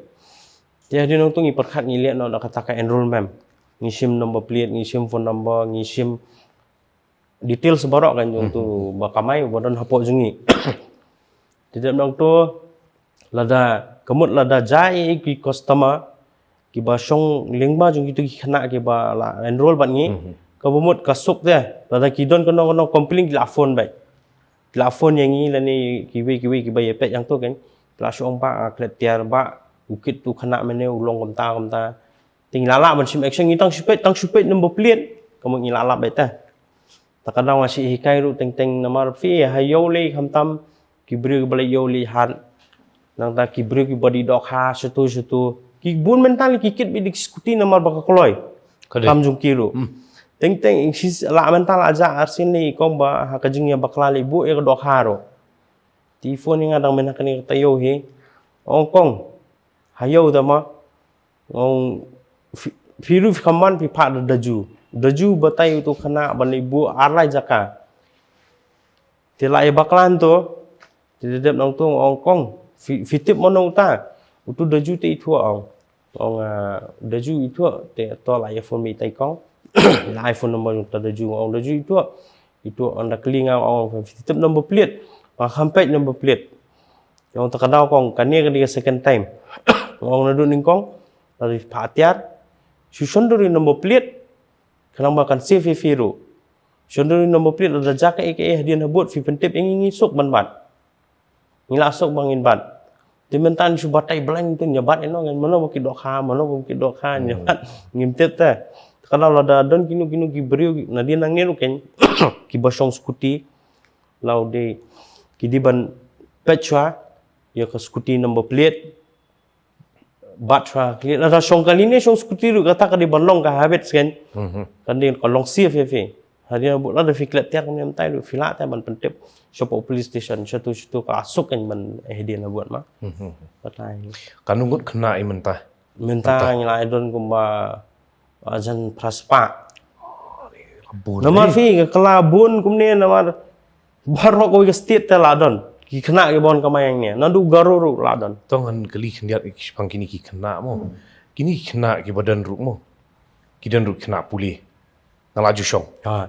Te hadien nangtu ngi pyrkhat ngi leh noh da kata ka enrollment. Ngi shim number plate, ngi shim phone number, ngi shim details baroh kan jong utu ba kamai uba don hapoh jong ngi. Te dep nangtu lada, ka mut lada jai ki customer kiba shong lyngba jong kitu ki khynnah kiba la enroll bad ngi, kaba mut ka suk te, lada ki don kano kano complaint ki la phone beit. Ki la phone ïa ngi lane kiwei kiwei kiba ïa peit hangto kan. Ki la shu ong ba, ah, klet tiar ba, u kit tu khynnah mane u long kumta kumta. Te ngi la lah ban shim action, ngi tang shu peit, tang shu peit number plate. Ka mut ngi la lah beit te. Ta ka daw nga shu hikai ruh teng teng namar phi ha ïew lei khamtam ki briew ba leh ïew lei hat. Nangta ki briew ki ba dih dohkha shatu shatu. Ki bun mynta lei ki kit beit da ki scooty namar ba ka kloi. Ka dei. Kam jong ki ruh. Hmm. Teng teng ing shi la mynta la ja arsien lei kong ba ha ka jingïabakla lei buh ïa ka dohkha ruh. Te phone ïa nga dang mynta kane ka taïew hi. Ong kong. Ha ïew da ma. Ong phi, phi ruh phi khamman phi phah da daju. Daju batai utu khynnah ban leit buh ar lai jaka. Te la ïabakla to. Te da dep nangto ong kong. Phi, phi tip mano uta. Utu daju te ithuh ong. Ong, ah, daju ithuh te to la ïa phone beit tai kong. La ai phone number jong uta daju ong daju ithuh. Ithuh ong da kylli nga ong phi tip number plate. Nga kham peit number plate. Ong ta ka daw kong kane ka dei ka second time. Ong naduh nyngkong. Lada phi phah tiar. Shu shon duri number plate. Khnang ba kan save ïa phi ruh. Shon duri number plate lada jia kaei kaei hadien habud phi pyntip ïa ngi ngi suk ban bat. Ngi la suk ba ngin bat. Te mynta ngi shu batai blank tu ngi bat ïa no ngan mano ba ki dohkha, mano ba ki dohkha ngi bat. Ngim tip te. Ka daw lada don kino kino ki briew nadien nangne ruh ken ki ba shong scooty. Law de ki dei ban peit shuwa ïa ka scooty number plate. Bat shuwa ki lada shong kali ne shong scooty ruh kata ka dei ban long ka habit sken. Mhm. Kan dei ka long safe ïa phi. Hadien ba lada phi klet tiar kumne mynta ruh phi lah te ban pyntip. Sha police station shatu shatu ka suk kan ban eh hadien ba ma. Mhm. Kata hi. Kano ngut khynnah i mynta? Mynta ngi la ai don kumba, ah, jan phra spah. Bun. Namar phi ka kylla bun kumne namar baroh kawei ka state te la don. Ki khynnah ki ba wan kamai hangne. Naduh Garo ruh la don. To ngan kylli khyndiat shaphang kine ki khynnah mo. Kine ki khynnah ki ba don ruh mo. Ki don ruh khynnah pule. Nga la ju shong. Ha.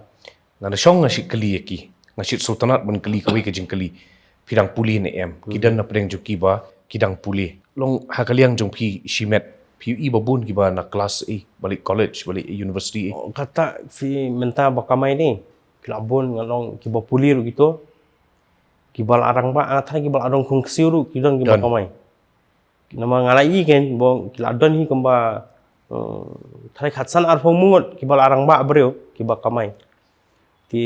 Nga da shong nga shu kylli ïa ki. Nga shu sngewtynnat ban kylli kawei ka jingkylli. Phi dang pule ne em? Ki don na pdeng jong ki ba ki dang pule. Long ha ka liang jong phi shimet. Phi i ba bun ki ba na klas i, ba leit college, ba leit university i. Oh, kata phi mynta ba kamai ne. Ki la bun nga long ki ba pule ruh kito. Ki ba la rangbah, ah, tang ki ba la don khun ksiew ruh ki don ki ba kamai. Namar nga la i ken ba ki la don hi kumba, eh, tharai khatsan arphew ngut ki ba la rangbah briew ki ba kamai. Te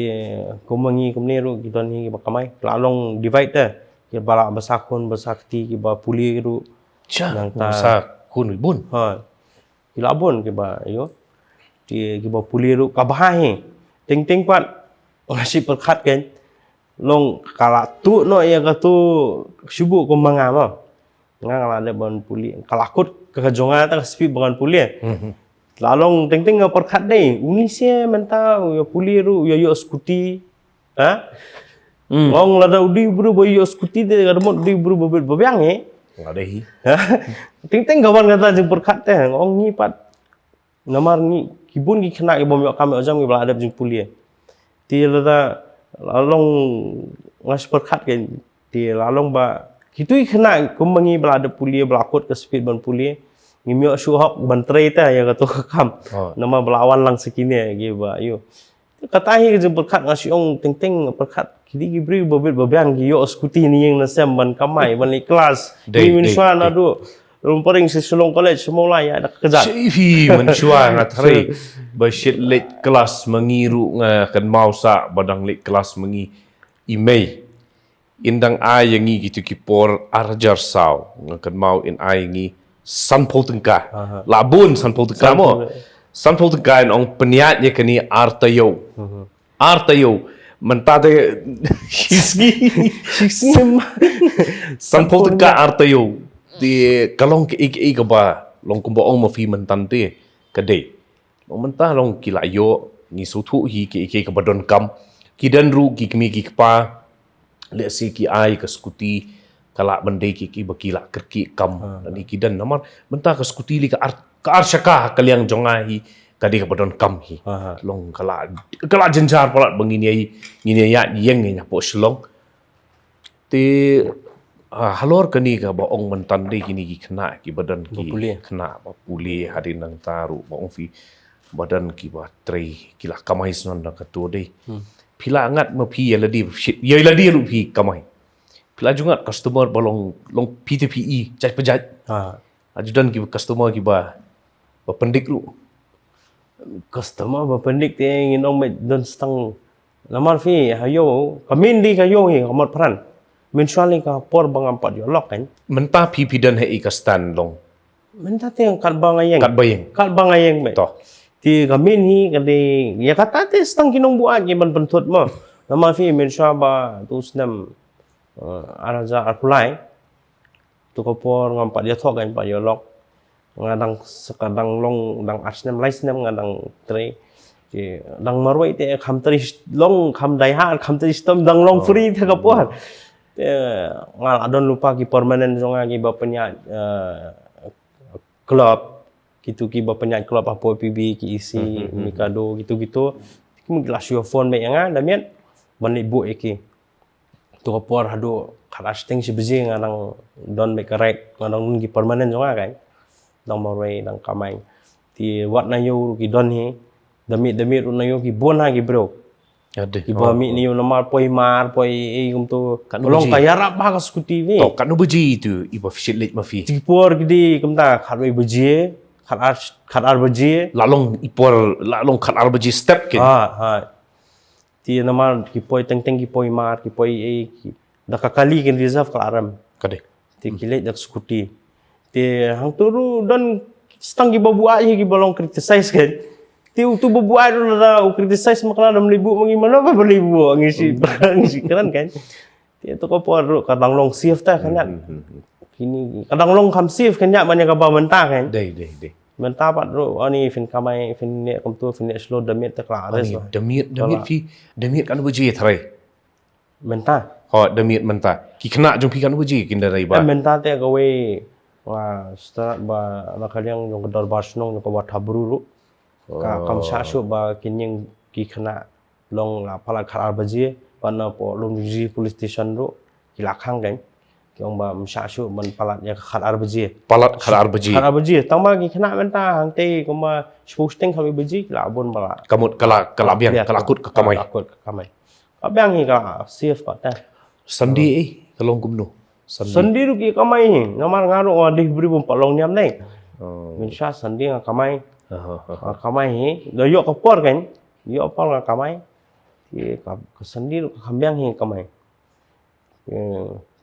kumba ngi kumne ruh ki don hi ki ba kamai. Ki la long divide te. Ki ba la basa khun basa kti ki ba pule ruh. Cha, nangta basa khun bun. Ha. Ki la bun ki ba ïoh. Te ki ba pule ruh ka bha hi. Teng teng pat nga shu pyrkhat ken. Long ka la tuh noh ïa katu shu buh kumba nga ma. Nga nga la dep ban pule. Ka la kut ka jong nga ta ka speed ba ngan pule. Mhm. La long teng teng nga pyrkhat dei. Uni se mynta u ïa pule ruh u ïa ïoh scooty. Ha? Hmm. Long lada u dei u briew ba ïoh scooty te ka dei mut u dei u briew ba bit ba biang eh. Nga dei hi. Ha? Teng teng ka wan kata jingpyrkhat te. Long ngi pat. Namar ngi ki bun ki khynnah ki bym ïoh kam ïoh jam ki ba la dep jingpule. Te lada la long nga shu pyrkhat ken te la long ba kitu ki khynnah kumba ngi ba la dep pule ba la kut ka speed ban pule. Ngim ïoh shuh hok ban trei te ïa katu ka kam. Oh. Namar ba la wan lang sa kine ki ba ïoh. Kata hi ka jingpyrkhat nga shu ong teng teng pyrkhat ki dei ki briew ba bit ba biang ki ïoh scooty na ïing na sem ban kamai ban leit klas. Dei, dei, mynshuwa dei. Naduh Rumpring sha Shillong College sha Mawlai ïa da ka kjat. Shi phi mynshuwa nga tharai ba shit leit klas ma ngi ruh nga kynmaw sa ba dang leit klas ma ngi i mei. In dang ai ïa ngi kitu ki por ar hajar saw nga kynmaw in ai ïa ngi sanphew tyngka. Aha. La bun sanphew tyngka mo. Sanphew tyngka. Sanphew tyngka in ong pynïaid ïa kane ar taïew. Mhm. Ar taïew. Mynta te shi sngi. Shi sngi. Sanphew tyngka ar taïew. Te ka long kaei kaei kaba long kumba ong ma phi mynta te ka dei. Long mynta long ki la ïoh ngi sngewthuh hi kaei kaei kaba donkam. Ki don ruh ki kmie ki kpa. Let's say ki ai ka scooty ka lah ban dei ki, ki ba ki lah kyrkieh kam. Ha. Lane ki don namar mynta ka scooty lei ka ar, ka ar shaka ha ka liang jong nga hi ka dei kaba donkam hi. Ha, ha. Long ka lah, ka lah jynjar palat ba ngin ïa, ngin ïa ïeng ngin ïa hapoh Shillong. Te, ah, halor kane kaba ong mynta dei kine ki khynnah kiba don ki khynnah ba pule hadien nangta ruh ba ong phi ba don kiba trei ki la kamai snon da katu dei. Hmm. Phi la ngat ma phi ïa lade, ïa lade ruh phi kamai. Phi la ju ngat customer ba long, long phi te phi i jait pa jait. Ha. Aju don ki customer kiba Ba pyndik ruh. Customer ba pyndik te ngin ong mei don stang. Namar phi ha ïew, ka min di ka ïew hi, ka mot pran. Mynshuwa lei ka por ba ngam pat ïoh lok kan. Mynta phi phi don ha i ka stand long. Mynta te kat ba nga ïeng. Kat ba ïeng. Kat ba nga ïeng mei. To. Te ka min hi ka dei, ïa kata te stang ki nongbuaid ki ban pynthut mo. Namar phi mynshuwa ba tu snem, eh, ar hajar arphew lai. Tu ka por ngam pat ïathoh kan pat ïoh lok. Nga dang seka dang long dang ar snem lai snem nga dang trei. Te dang marwei te kham trei long kham dei ha kham trei stem dang long free te ka por. Te nga la don lypa ki permanent jong nga ki ba pynïaid, eh, club. Kitu ki ba pynïaid club hapoh P B, ki E C, Mikado, kitu kitu. Ki mut ki la shu phone mei ïa nga da miet ban leit buh ïa ki. Tu ka por haduh khatar shiteng shi baje nga dang don beit ka rek, nga dang don ki permanent jong nga kan. Dang marwei, dang kamai. Te wat na ïew ruh ki don hi. Da miet da miet ruh na ïew ki bun ha ki briew. Ki ba mih na ïew namar poi mar, poi ei kumtu. Ka long ka ïarap ba ka scooty ni. To, katno baje tu i ba phi leit ma phi? Ki por ki dei kumta khatar baje, khatar, khatar baje. La long i por, la long khatar baje step kin. Ha, ha. Te namar ki poi teng teng ki poi mar, ki poi ei, ki da ka kali kin reserve ka la rem. Ka dei. Te ki leit da ka scooty. Te hangtu ruh don stang ki ba buaid hi ki ba long criticize kan. Te utu ba buaid ruh da u criticize ma ka la dam leit buh ma ngi mano ba leit buh ngi shi, ngi shi kren kan. Te tu ka por ruh ka dang long safe ta kan ïa. Kini ka dang long kham safe kan ïa ban ïa ka ba mynta kan. Dei, dei, dei. Mynta pat ruh ani phin kamai phin ne kumtu phin ne slow da miet te ka la arrest. Da miet, da miet phi, da miet katno baje tharai. Mynta. Ho, da miet mynta. Ki khynnah jong phi katno baje kin da rai ba. Eh, mynta te kawei nga start ba na ka liang jong ka dorbar shnong jong ka Wathapbru ruh. Ka kam shah shuh ba kin ïeng ki khynnah long la palat khatar baje ba na po Lumjing Police Station ruh ki la khang kan. Ki ong ba ym shah shuh ban palat ïa ka khatar baje. Palat khatar baje. Khatar baje. Tang ba ki khynnah mynta hangtei kumba shiphew shiteng khatwei baje ki la bun ba la. Ka mut ka la, ka la biang, ka la kut ka kamai. Ka la kut ka kamai. Ka biang hi ka safe pat ta. Sunday eh, ka long kumno? Sunday. Sunday ruh ki kamai hi. Namar nga ruh nga dei briew bym pat long niam dei. Mynshuwa Sunday nga kamai. Nga kamai hi. Da ïoh ka por kan. Ïoh ka por nga kamai. Ki ka, ka Sunday ruh ka biang hi kamai. Ki,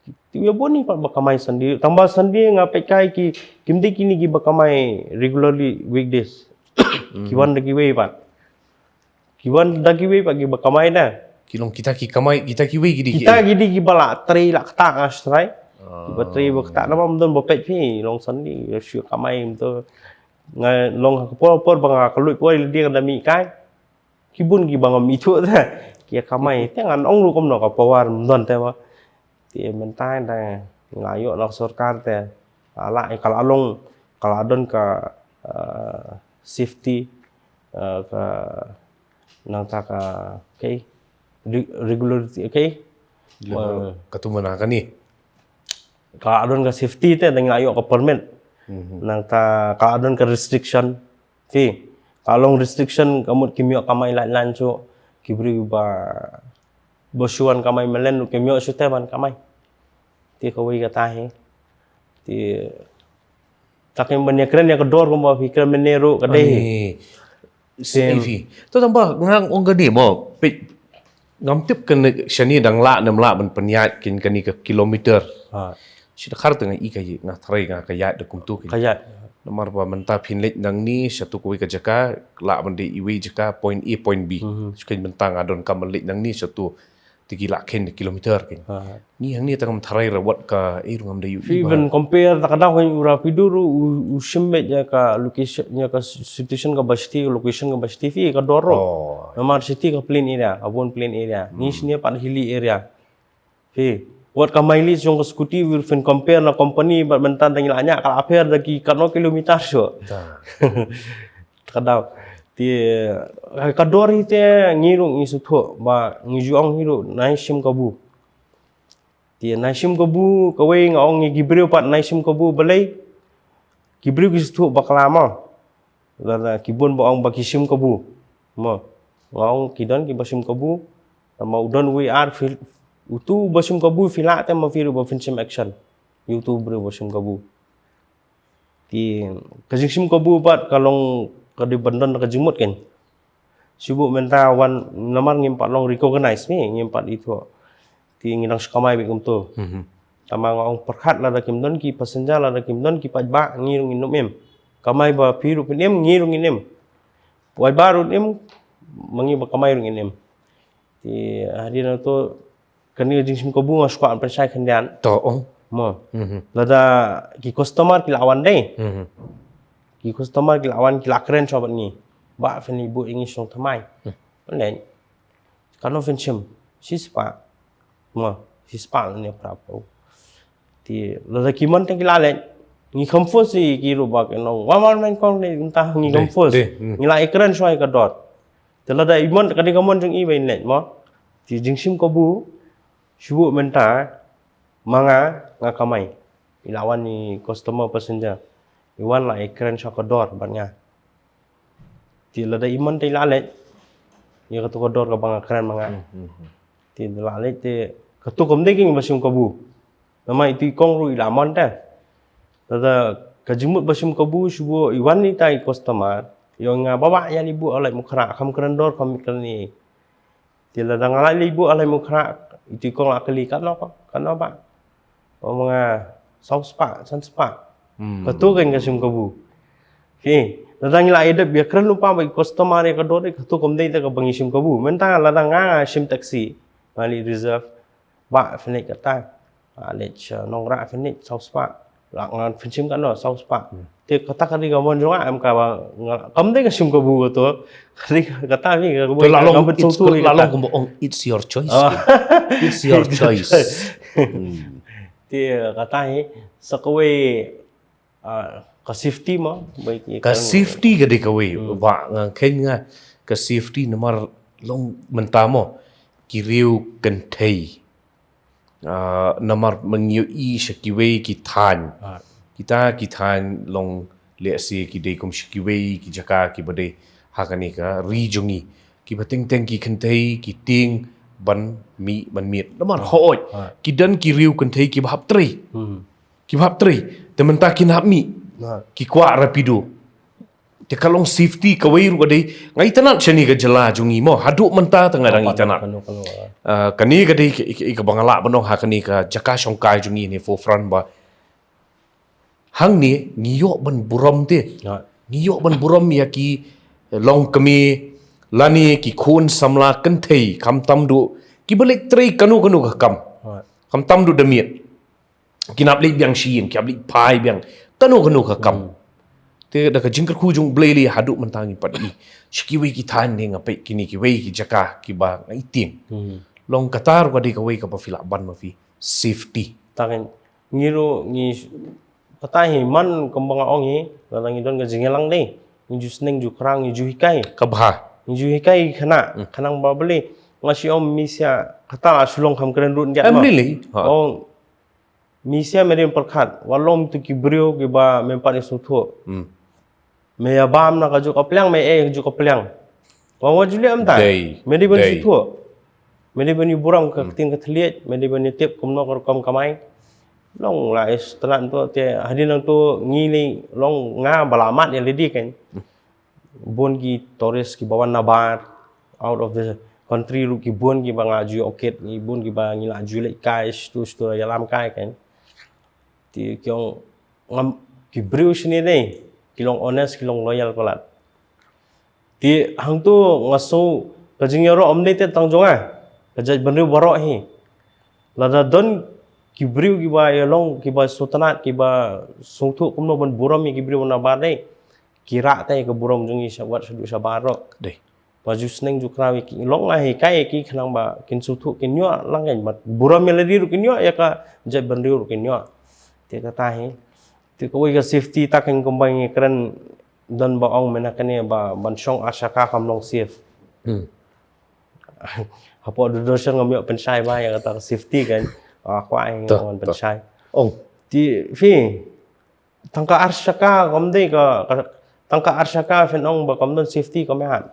ki, ki bun hi pat ba kamai Sunday. Tang ba Sunday nga peit kai ki, kim dei kine ki ba kamai regularly weekdays. Ki wan da kiwei pat. Ki wan da kiwei pat ki ba kamai da. Ki long kita ki kamai, kita kiwei ki dei ki. Kita ki dei ki ba la trei la ktah nga shai. Ki ba trei ba ktah namar ym don ba peit phi long Sunday ïa shu kamai ym to. Nga long ha ka por por ba nga ka luid poi lade ka da mih kai. Ki bun ki ba ngam ithuh te ki ïa kamai te ngan ong ruh kumno ka power ym don te ba. Te mynta da nga ïoh na ka sorkar te la, ka la long, ka la don ka, eh, safety, eh, ka nangta ka, okay, re-, regularity, okay. Katno mynta kane. Ka la don ka safety te da nga ïoh ka permit. Nangta ka la don ka restriction. Te ka long restriction ka mut kim ïoh kamai lait lait shuh ki briew ba, ba shu wan kamai malen ruh kim ïoh shuh te ban kamai. Te kawei kata hi. Te ta kim ban ïa kren ïa ka dor kumba phi kren mynne ruh ka dei hi. Same. To tang ba nga ong ka dei mo peit. Ngam tip kane shane dang lah ne ym lah ban pynïaid kin kane ka kilometer. Shi dkhar te nga i ka ïa, nga tharai nga ka ïaid da kumtu kin. Ka ïaid. Namar ba mynta phin leit nangne shatu kawei ka jaka, lah ban dei iwei jaka point A point B. Shu kin mynta nga don kam ban leit nangne shatu te ki lah kin kilometer kin. Ngi hangne te ngam tharai ra wat ka, eh, ruh ngam dei ïohi ba. Even compare ta ka daw kin u Rapido ruh u, u shim beit ïa ka location ïa ka situation ka ba shiti, location ka ba shiti phi ka dor ruh. Namar shiti ka plain area, ka bun plain area. Ngi shane pat hilly area. Phi wat ka mileage jong ka scooty wir phin compare na company bad mynta dang ïa la ñiah ka la pher da ki katno kilometer shuh. Ka daw. Te ka dor hi te ngi ruh ngi sngewthuh ba ngi ju ong hi ruh nai shim kabu. Te nai shim kabu kawei nga ong ïa ki briew pat nai shim kabu balei. Ki briew ki sngewthuh bakla mo. Lada ki bun ba ong ba ki shim kabu. Mo. Nga ong ki don ki ba shim kabu. Tangba u don uwei ar phi, utu ba shim kabu phi lah te ma phi ruh ba phin shim action. Ïa utu briew ba shim kabu. Te ka jingshim kabu pat ka long ka dei ban don ka jingmut kan. Shu buh mynta wan namar ngim pat long recognize ne, ngim pat ithuh. Te ngi dang shu kamai beit kumto. Mhm. Tangba nga ong pyrkhat lada kim don ki passenger, lada kim don ki paidbah, ngi ruh ngin ym im. Kamai ba phi ruh phin im, ngi ruh ngin im. Paidbah ruh im, ma ngi ba kamai ruh ngin im. Te hadien nangto kane ka jingshim kabu nga shu kwah pynshai khyndiat. To, ong. Mo. Mhm. Lada ki customer ki la wan dei. Mhm. Ki customer ki la wan, ki la kren shuwa bad ngi. Bah, phin ïa buh ïa ngi shong thymmai. Hmm. Leit. Katno phin shim? Shispah. Mo, shispah lane phra phew. Te lada ki mon te ki la leit. Ngi kham force ïa ki ruh ba ki ong, wan wan, men kong, ne mynta ngi kham force. Dei, dei, hmm. Ngi la ïakren shuwa ïa ka dor. Te lada i mon, ka dei ka mon jong i ba in leit mo. Te jingshim kabu, shu buh mynta, ma nga, nga kamai. I la wan i customer, passenger. I wan, la ïakren shuwa ka dor bad nga. Te lada i mon te i la leit. Ïa kato ka dor kaba nga kren ma nga. Hmm, hmm, hmm. Te i la leit te kato kam dei keiñ ba shim kabu. Namar itu i kong ruh i la mon te. Lada ka jingmut ba shim kabu, shu buh i wan ita i customer. I ong ïa nga, bah bah, ïa leit buh ha Laitumkhrah, kham kren dor, kham kren ei. Te lada nga la leit buh ha Laitumkhrah, itu i kong la kylli, katno, katno bah? Ong ma nga, saw spah, san spah. Hmm. Kato keiñ ka shim kabu. He, lada ngi la ïadep ïakren lypa bad i customer ïa ka dor, kato kam dei te kaba ngi shim kabu. Mynta lada nga shim taxi, nga leit reserve, bah, phin leit kata. Ah, leit sha Nongrah, phin leit saw spah. La nga, phin shim katno? Saw spah. Hmm. Te kata ka dei ka mon jong nga, em, kaba nga, kam dei ka shim kabu kato. Ka dei kata hi, ka, to la long, ka, it's, la long kumba ong, it's your choice. Ah. It's your choice. Hmm. Te kata hi, sa kawei, ah, ka safety mo, ba ki, ka safety ka dei kawei. Hmm. Ba nga khein nga ka safety namar long mynta mo, ki riew kynthei. Ah, namar ma ngi ïohi sha kiwei ki thaiñ. Ah. Kita ki thaiñ long lehse ki dei kum sha kiwei ki jaka kiba dei ha kane ka ri jong ngi. Kiba teng teng ki kynthei ki tieng ban mih ban miet. Namar, ah, hooid. Ah. Ki don ki riew kynthei kiba hap trei. Hmm. Kiba hap trei. Te mynta kin hap mih. Ah. Ki kwah rapido. Te ka long safety kawei ruh ka dei, nga itynnad shane ka jylla jong ngi mo, haduh mynta te nga dang itynnad. Kano, kano, kano, ah. Ah, kane ka dei ka, ka, kaba nga lah ban ong ha kane ka jaka shongkai jong ngi ne forefront ba. Hangne ngi ïoh ban burom te. Ah. Ngi ïoh ban burom ïa ki longkmie lane ki khun samla kynthei, khamtam duh kiba leit trei kano kano ka kam. Ah. Khamtam duh da miet. Kin hap leit biang sha ïing, kin hap leit phai biang kano kano ka kam. Hmm. Te da ka jingkyrkhu jong U Blei lei haduh mynta ngim pat i. Sha kiwei ki thaiñ ne nga peit kine kiwei ki jaka kiba nga i tieng. Hmm. Long kata ruh ka dei kawei kaba phi lah ban ma phi. Safety. Tang ngi ruh ngi, kata hi man kumba nga ong hi, lada ngi don ka jingïalang dei, ngi ju sneng ju khraw, ngi ju hikai. Ka bha. Ngi ju hikai khynnah, hmm, khnang ba balei. Nga shu ong, misa kata la shu long kham kren ruh ngiat ma. Em, lei lei. Ha. Ong, misa me dei pyrkhat, wat long tu ki briew kiba mem pat ïa sngewthuh. Hmm. Me ïa bam na kajuh ka pliang, me ïa kajuh ka pliang. Wa, wa ju leh mynta. Dei. Me dei ban sngewthuh. Me dei ban ïa burom ka, hmm, ktien ka thylliej, me dei ban ïa tip kumno ka rukom kamai. Long la is tnat tu te hadien nangtu ngi lei long nga ba la mad ïa lade kan. Hmm. Bun ki tourist kiba wan nabar, out of the country ruh ki bun kiba nga ju ïoh kit, ki bun kiba ngi la ju leit kai, stu stu ïalam kai kan. Te ki ong ngam, ki briew shane dei, ki long honest, ki long loyal palat. Te hangtu nga sngew ka jingïaroh ym dei te tang jong nga, ka jaitbynriew baroh hi. Lada don ki briew kiba ïalong, kiba sngewtynnat, kiba sngewthuh kumno ban burom ïa ki briew nabar dei, ki rah te ka burom jong ngi sha wat shaduh shabar ruh. Dei. Ba ju sneng ju khraw ïa ki, long nga hikai ïa ki khnang ba kin sngewthuh, kin ïoh lang kan, ba burom ïa lade ruh kin ïoh, ïa ka jaitbynriew ruh kin ïoh. Te kata hi. Te kawei ka safety ta kan kumba ngi kren don ba ong mynta kane ba ban shong ar shaka kam long safe. Hmm. Hapoh Doordarshan ngam ïoh pynshai ba ïa kata ka safety kan. Ah, kwah ïa ngi ban pynshai. Ong. Te phi, tang ka ar shaka kam dei ka, ka, tang ka ar shaka phin ong ba kam don safety kam ïaid.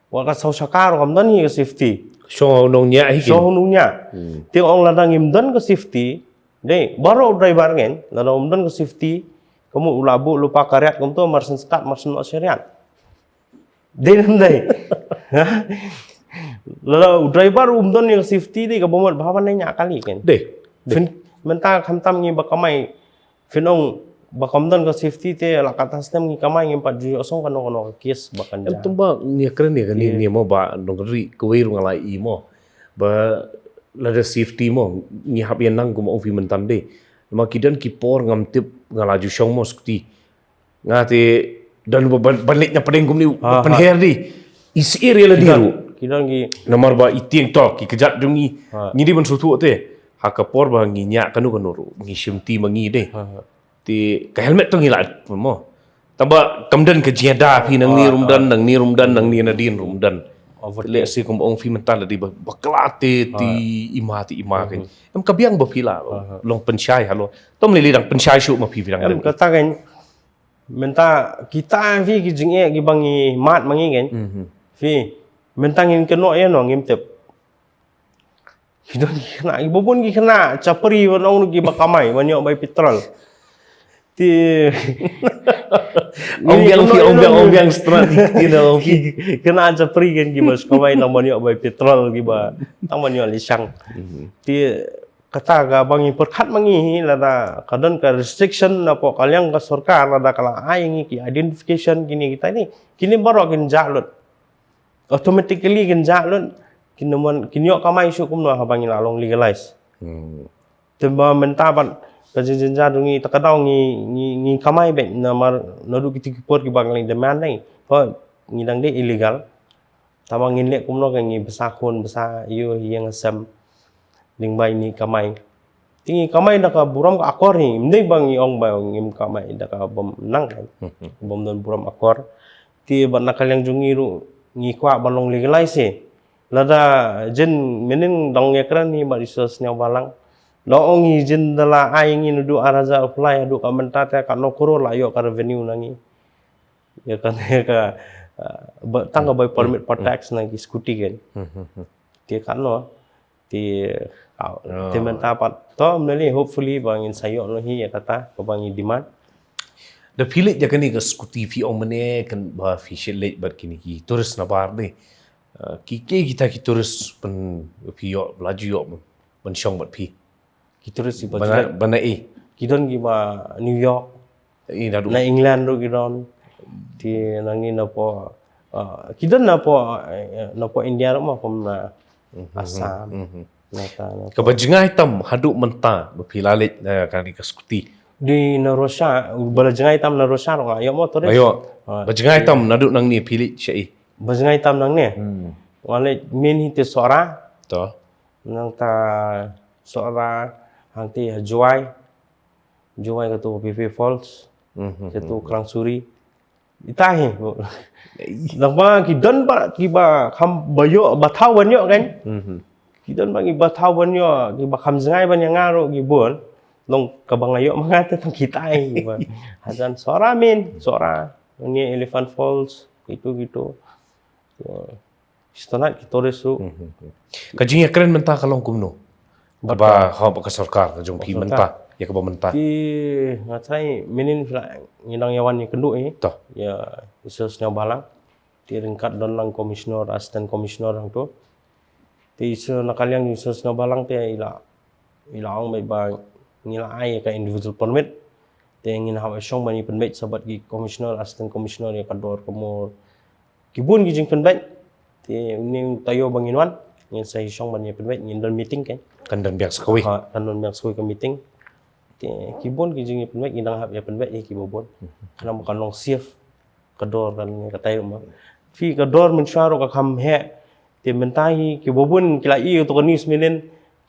Wat ka saw shaka ruh kam don hi ka safety. Shong ha u nongñiah hi kin. Shong ha u nongñiah. Hmm. Te ong lada ngim don ka safety, dei, baroh u driver ngen, lada um don ka safety, Ka mut u la buh lypa ka riat kumto, mar shen start, mar shen noh shen riat. Dei ne ym dei? Ha? Lada u driver um don ïa ka safety dei, kaba mut bha ban ïa kali kan. Dei. Dei. Phin, mynta khamtam ngi ba kamai, phin ong ba kam don ka safety te, la katta snem ngi kamai, ngim pat ju ïoh song kano kano ka case ba kan jia. Em, tang ba ngi kren ïa kane, ngi mo ba nongri kawei ruh nga la i mo. Ba lada safety mo, ngi hap ïa nang kum ong phi mynta dei. Ma ki don ki por ngam tip, nga la ju shong mo scooty. Nga te don ba ban, ban leit na pdeng kumne, ha, pynher dei. Is area la dei ruh. Ki don ki, namar ba i tieng to ki kjat jong ngi. Ha. Ngi dei ban sngewthuh te. Ha ka por ba ngi ñiah kano kano ruh, ngi shim ti ma ngi dei. Ha, ha. Te ka helmet to ngi la mo. Tang ba kam don ka jingïada phi nangne ruh ym don, nangne ruh ym don, nangne nadien ruh ym don. Overtake. Lehse kum ong phi mynta la dei ba, bakla te, te i ma, te i ma kan. Em, ka biang ba phi la long pynshai halor. To ym lei lei dang pynshai shuh ma phi, phi dang. Em, kata kan. Mynta kita phi ki jingeh kiba ngi mad ma ngi kan. Phi, mynta ngin kynnoh ïa no ngim tip. Ki don ki khynnah, kiba bun ki khynnah chapri ban ong ruh kiba kamai ban ïoh bai petrol. Te ong biang phi, ong biang, ong biang strat, ki khynnah chapri kan kiba shu kamai tang ban ïoh bai petrol, kiba tang ban ïoh lishang. Te kata kaba ngi pyrkhat ma ngi hi, lada ka don ka restriction na pdeng ka liang ka sorkar, lada ka la ai ngi ki identification kine kita ni, kine baroh kin jah lut. Automatically kin jah lut, kin mon, kin ïoh kamai shuh kumno haba ngi la long legalize. Hmm. Te ba mynta pat ka jingjynjar jong ngi, ta ka daw ngi, ngi, ngi kamai beit namar naduh kito ki por kiba ngi demand nai. Pha ngi dang dei illegal. Tangba ngin leh kumno ka ngi bsa khun, bsa ïew, ïeng sem. Lyngba ine i kamai. Te ngi kamai da ka burom ka akor hi, ym dei ba ngi ong ba ngim kamai da ka bym nang kan. Bym don burom akor. Te bad na ka liang jong ngi ruh ngi kwah ban long legalize hi. Lada jin mynnin dang ïakren hi bad i Sir Sniawbhalang. Da ong hi jin da la ai ngi naduh ar hajar u plie haduh ka mynta te katno klur la ïoh ka revenue na ngi. Ïa ka, ïa ka, ah, ba, tang ka bai permit pat tax na ki scooty kan. Te katno. Te, ah, te mynta pat. To, ym lei lei, hopefully ba ngin sa ïoh noh hi ïa kata kaba ngi demand. Da phi leit ïa kane ka scooty phi ong mynne kan ba phi shait leit bad kine ki tourist nabar dei. Ah, ki, ki, kita ki tourist pyn, phi ïoh, la ju ïoh ban shong bad phi. Ki tourist kiba, bana, bana i. Ki don kiba New York. I naduh. Na England ruh ki don. Te nangne na pdeng, ah, ki don na pdeng, eh, na pdeng India ruh ma, kum na Assam. Na ta, na kaba jngai tam haduh mynta ba phi la leit na kane ka scooty. Dei na Russia, ba la jngai tam na Russia ruh nga ïoh mo tourist. Ïoh. Ah, ba jngai tam naduh nangne phi leit shaei? Ba jngai tam nangne. Hmm. Nga leit mynhynnin te Sohra. To. Nangta Sohra, hangta ha Jowai. Jowai katu Phi Phi Falls. Mhm. Katu Klang Suri. Ita hi. Nangba ki don ba, kiba kham ba ïoh, ba thaw ban ïoh kan. Mhm. Ki don ba kiba thaw ban ïoh, kiba kham jngai ban ïa nga ruh ki bun. Long kaba nga ïoh ma nga te tang kita hi. Hajan Sohra mynhynnin, Sohra. Ngi Elephant Falls, kitu kitu. Sngewtynnat ki tourist ruh. Mhm. Ka jingïakren mynta ka long kumno? Kaba, ha, bad ka sorkar ka jong phi mynta, ïa kaba mynta. Ki, nga tharai mynhynnin phi la, ngi dang ïa wan ïakynduh hi. To. Ïa i Sir Sniawbhalang. Te ryngkat don lang commissioner, assistant commissioner hangto. Te i Sir na ka liang i Sir Sniawbhalang te i la I la ong beit ba ngi la ai ka individual permit. Te ngin hap shong ban ïa pynbeit sa bad ki commissioner, assistant commissioner ïa ka dor ka mur. Ki bun ki jingpynbeit. Te une u taïew ba ngin wan, ngin sa ïa shong ban ïa pynbeit, ngin don meeting kan. Kan don biang sa kawei. Ha, kan don biang sa kawei ka meeting. Te ki bun ki jingïapynbeit, ngin dang hap ïa pynbeit ïa kiba bun. Khnang ba kan long safe. Ka dor kan, ka taïew ma. Phi ka dor mynshuwa ruh ka kham heh. Te mynta hi kiba bun ki la ïohi ïa kato ka news mynhynnin,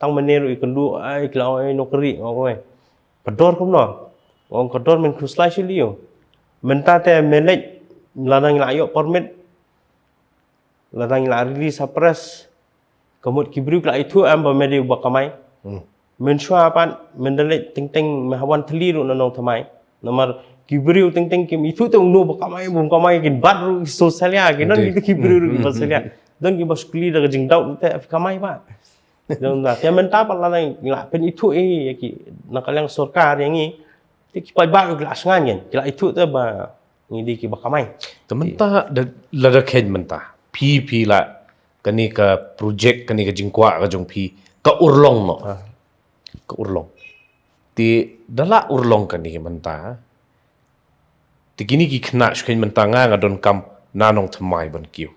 tang mynne ruh i kynduh ai ki la ong ai nongkri ong ai. Ka dor kumno? Ong ka dor men khuslai shuh lei. Mynta te me leit lada ngi la ïoh permit, lada ngi la release ha press, ka mut ki briew ki la ithuh em ba me dei uba kamai. Hmm. Mynshuwa pat, men da leit teng teng me ha wan thylli ruh na nongthymmai. Namar ki briew teng teng kim ithuh te uno ba kamai, bym kamai, kin bat ruh ki soshalia, ki don kito ki briew ruh kiba shalia. Don kiba shu kylli da ka jingdoubt te phi kamai ba. Don da, te mynta pat lada ngi la pynithuh ïa ki na ka liang sorkar ïa ngi. Te ki paidbah ki la sngan ïa ngi, ki la ithuh te ba ngi dei kiba kamai. Te mynta da, lada kheiñ mynta phi, phi la, kane ka project, kane ka jingkwah ka jong phi ka urlong noh. Ka urlong. Te da la urlong kane mynta, te kine ki khynnah shu kheiñ mynta nga, nga donkam na nongthymmai ban kiew.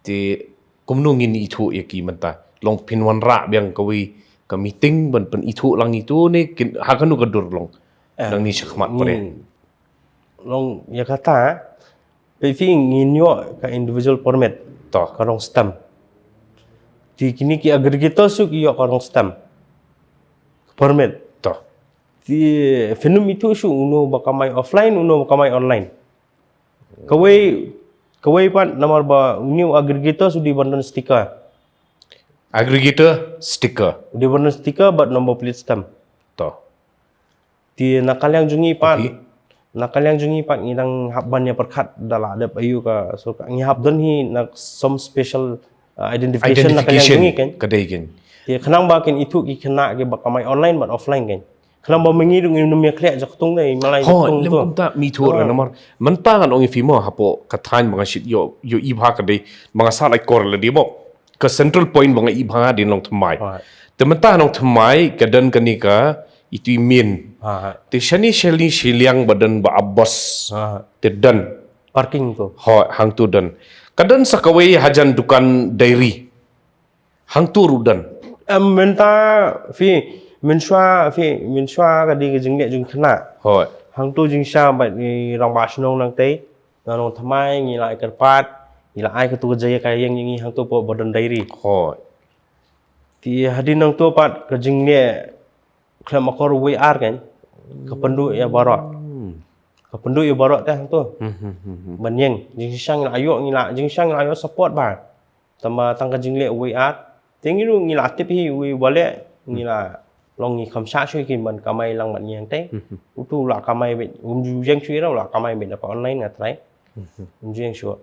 Te kumno ngin ithuh ïa ki mynta? Long phin wanrah biang kawei ka meeting ban pynithuh lang ïa kito ne kin, ha kano ka dur long? Nangne shakhmat pyrshah. Long ïa kata, peit phi, ngin ïoh ka individual permit. To. Ka rong stamp. Te kine ki aggregator shu ki ïoh ka rong stamp. Permit. To. Te phin ym ithuh shuh uno ba kamai offline, uno ba kamai online. Kawei, kawei pat namar ba une u aggregator shu dei ban don sticker. Aggregator sticker. U dei ban don sticker bad number plate stamp. To. Te na ka liang jong ngi pat. Na ka liang jong ngi pat ngi dang hap ban ïa pyrkhat da la dep aiu ka sorkar, ngi hap don hi na some special, uh, identification na ka liang jong ngi kan. Ka dei kan. Te khnang ba kin ithuh ki khynnah kiba kamai online bad offline kan. Khnang ba ma ngi ruh ngin ym ïa khleh jaktung dei, malai jaktung. Lem kumta mi thuh namar mynta ngan ong ïa phi mo, hapoh ka thaiñ ba nga shait ïoh, ïohi bha ka dei, ba nga sah lai kor la dei mo. Ka central point ba nga i bha nga dei nongthymmai. Te mynta nongthymmai ka don kane ka itu i min. Te shane shane shiliang ba don ba ap bos. Te don. Parking to. Hooid, hangto don. Ka don sa kawei hajan dukan diary. Hangto ruh don. Em, mynta phi, mynshuwa phi, mynshuwa ka dei ka jingleh jong khynnah. Hooid. Hangto jingshisha bad i rangbah shnong nangtei. Na nongthymmai ngi la ai kyrpad, ngi la ai kato ka jia ka ïeng ïa ngi hangto hapoh ba don diary. Hooid. Te hadien nangto pat ka jingleh khlem akor wei ar kan, ka pynduh ïa baroh. Ka pynduh ïa baroh te hangto. Ban ïeng, jingshisha ngi la ïoh, ngi la, jingshisha ngi la ïoh support bha. Tangba tang ka jingleh wei ar. Te ngi ruh ngi la tip hi wei ba leh, ngi la long ngi kham shah shuh ki ban kamai lang bad ngi hangtei. Uto u la kamai beit, um ju ïeng shuh ïa u la kamai beit na ka online nga trai. Um ju ïeng shuh.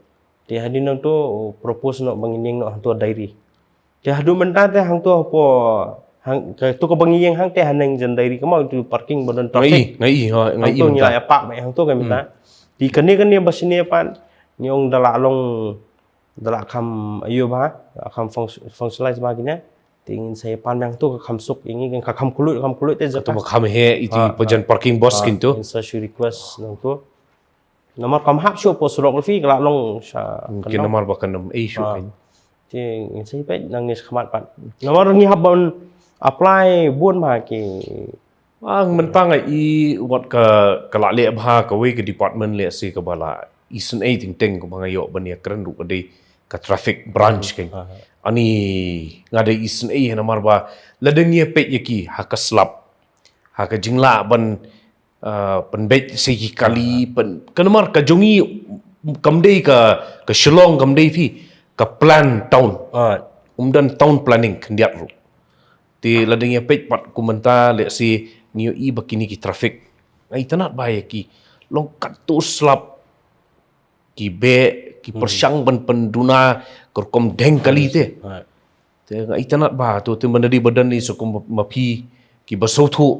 Te hadien nangto u propose noh ba ngin ïeng noh hangto diary. Te haduh mynta te hangto hapoh, hang, kato kaba ngi ïeng hangtei haneng jan diary ka mut uto parking ba don traffic. Nga i, nga i, hooid, nga i. Hangto ngi la ïa park beit hangto ka mynta. Te kane kane ba shane pat ngi ong da la long, da la kham aiu bha, da la kham func-, functionalize bha kine. Te ngin sa ïa pan biang to ka kham suk ïa ngi, ka kham khlaiñ, kham khlaiñ te jaka. Kato ba kham heh ïa ki, ah, ba jan, ah, parking bos, ah, kito. Ngin sa shu request nangto. Namar kam hap shuh hapoh surok ruh phi, ka la long sha, hmm, ki kyndong. Namar ba kan ym ei shuh, ah, kan. Te ngin sa ïa peit nangne shakhmat pat. Namar ngi hap ban apply bun bha ki. Ah, mynta nga i wat ka, ka la leh bha kawei ka department lehse kaba la isynei teng teng kaba nga ïoh ban ïakren ruh ka dei ka traffic branch, hmm, kan. Aha. Ani nga dei isynei namar ba lada ngi ïa peit ïa ki ha ka slap, ha ka jinglah ban, ah, pynbeit sa ki kali, ah, pyn, ka namar ka jong ngi kam dei ka, ka Shillong kam dei phi, ka plan town. Ah. Um don town planning khyndiat ruh. Te lada ngi ïa peit pat kum mynta lehse ngi ïohi ba kine ki traffic. Nga itynnad bha ïa ki. Long katto slap ki beh, ki, hmm, pyrshang ban pynduna ka rukom deng kali te. Right. Te nga itynnad bha to, te mynta dei ba don i sa kum ma phi kiba sngewthuh.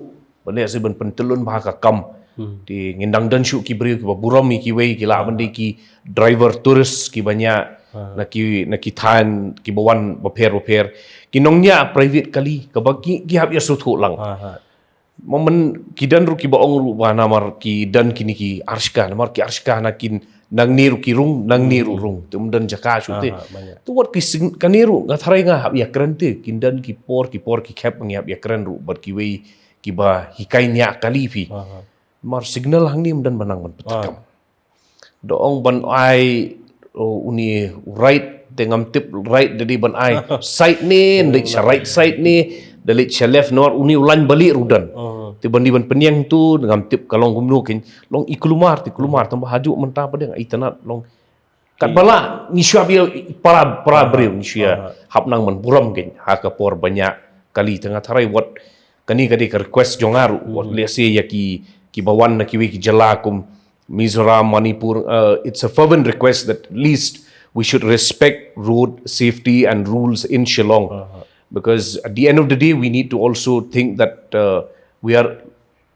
Ba lehse ban pyntyllun bha ka kam. Hmm. Te ngin dang don shuh ki briew kiba burom ïa kiwei, ki lah ban dei ki driver tourist kiba ñiah, ah, na ki, na ki thaiñ kiba wan bapher bapher. Ki nongñiah private kali kaba ki, ki hap ïa sngewthuh lang. Ah, ah. Mo, man ki don ruh kiba ong ruh ba namar ki don kine ki arshka, namar ki arshka na kin nangne ruh ki rung, nangne ruh, hmm, rung. Te um don jaka shuh te. Ah, ah, banyak. Te wat ki sing-, kane ruh nga tharai nga hap ïakren te, kin don ki por, ki por ki khep ngi hap ïakren ruh bad kiwei kiba hikai ñiah kali phi. Ah, ah. Mar signal hangne ym don ba nang ban pyntakam. Ah. Da ong ban ai, oh, uni right, te ngam tip right da dei ban ai side ne, da leit sha right side ne, da leit sha left, namar uni u lain bali ruh don. Ah. Te ban dei ban pynïeng to, ngam tip ka long kumno, kin long i kulmar, te kulmar, tang ba haduh mynta pat nga itynnad long. Katba lah ngi shu ïa para, para briew ngi shu ïa, ah, hap nang ban burom kein ha ka por ba ñiah kali, te nga tharai wat kane ka dei ka request jong nga ruh, wat, hmm, lehse ïa ki, kiba wan na kiwei ki jylla kum Mizoram, Manipur, uh, it's a fervent request that at least we should respect road safety and rules in Shillong. Ah, ah. Because at the end of the day, we need to also think that, uh, we are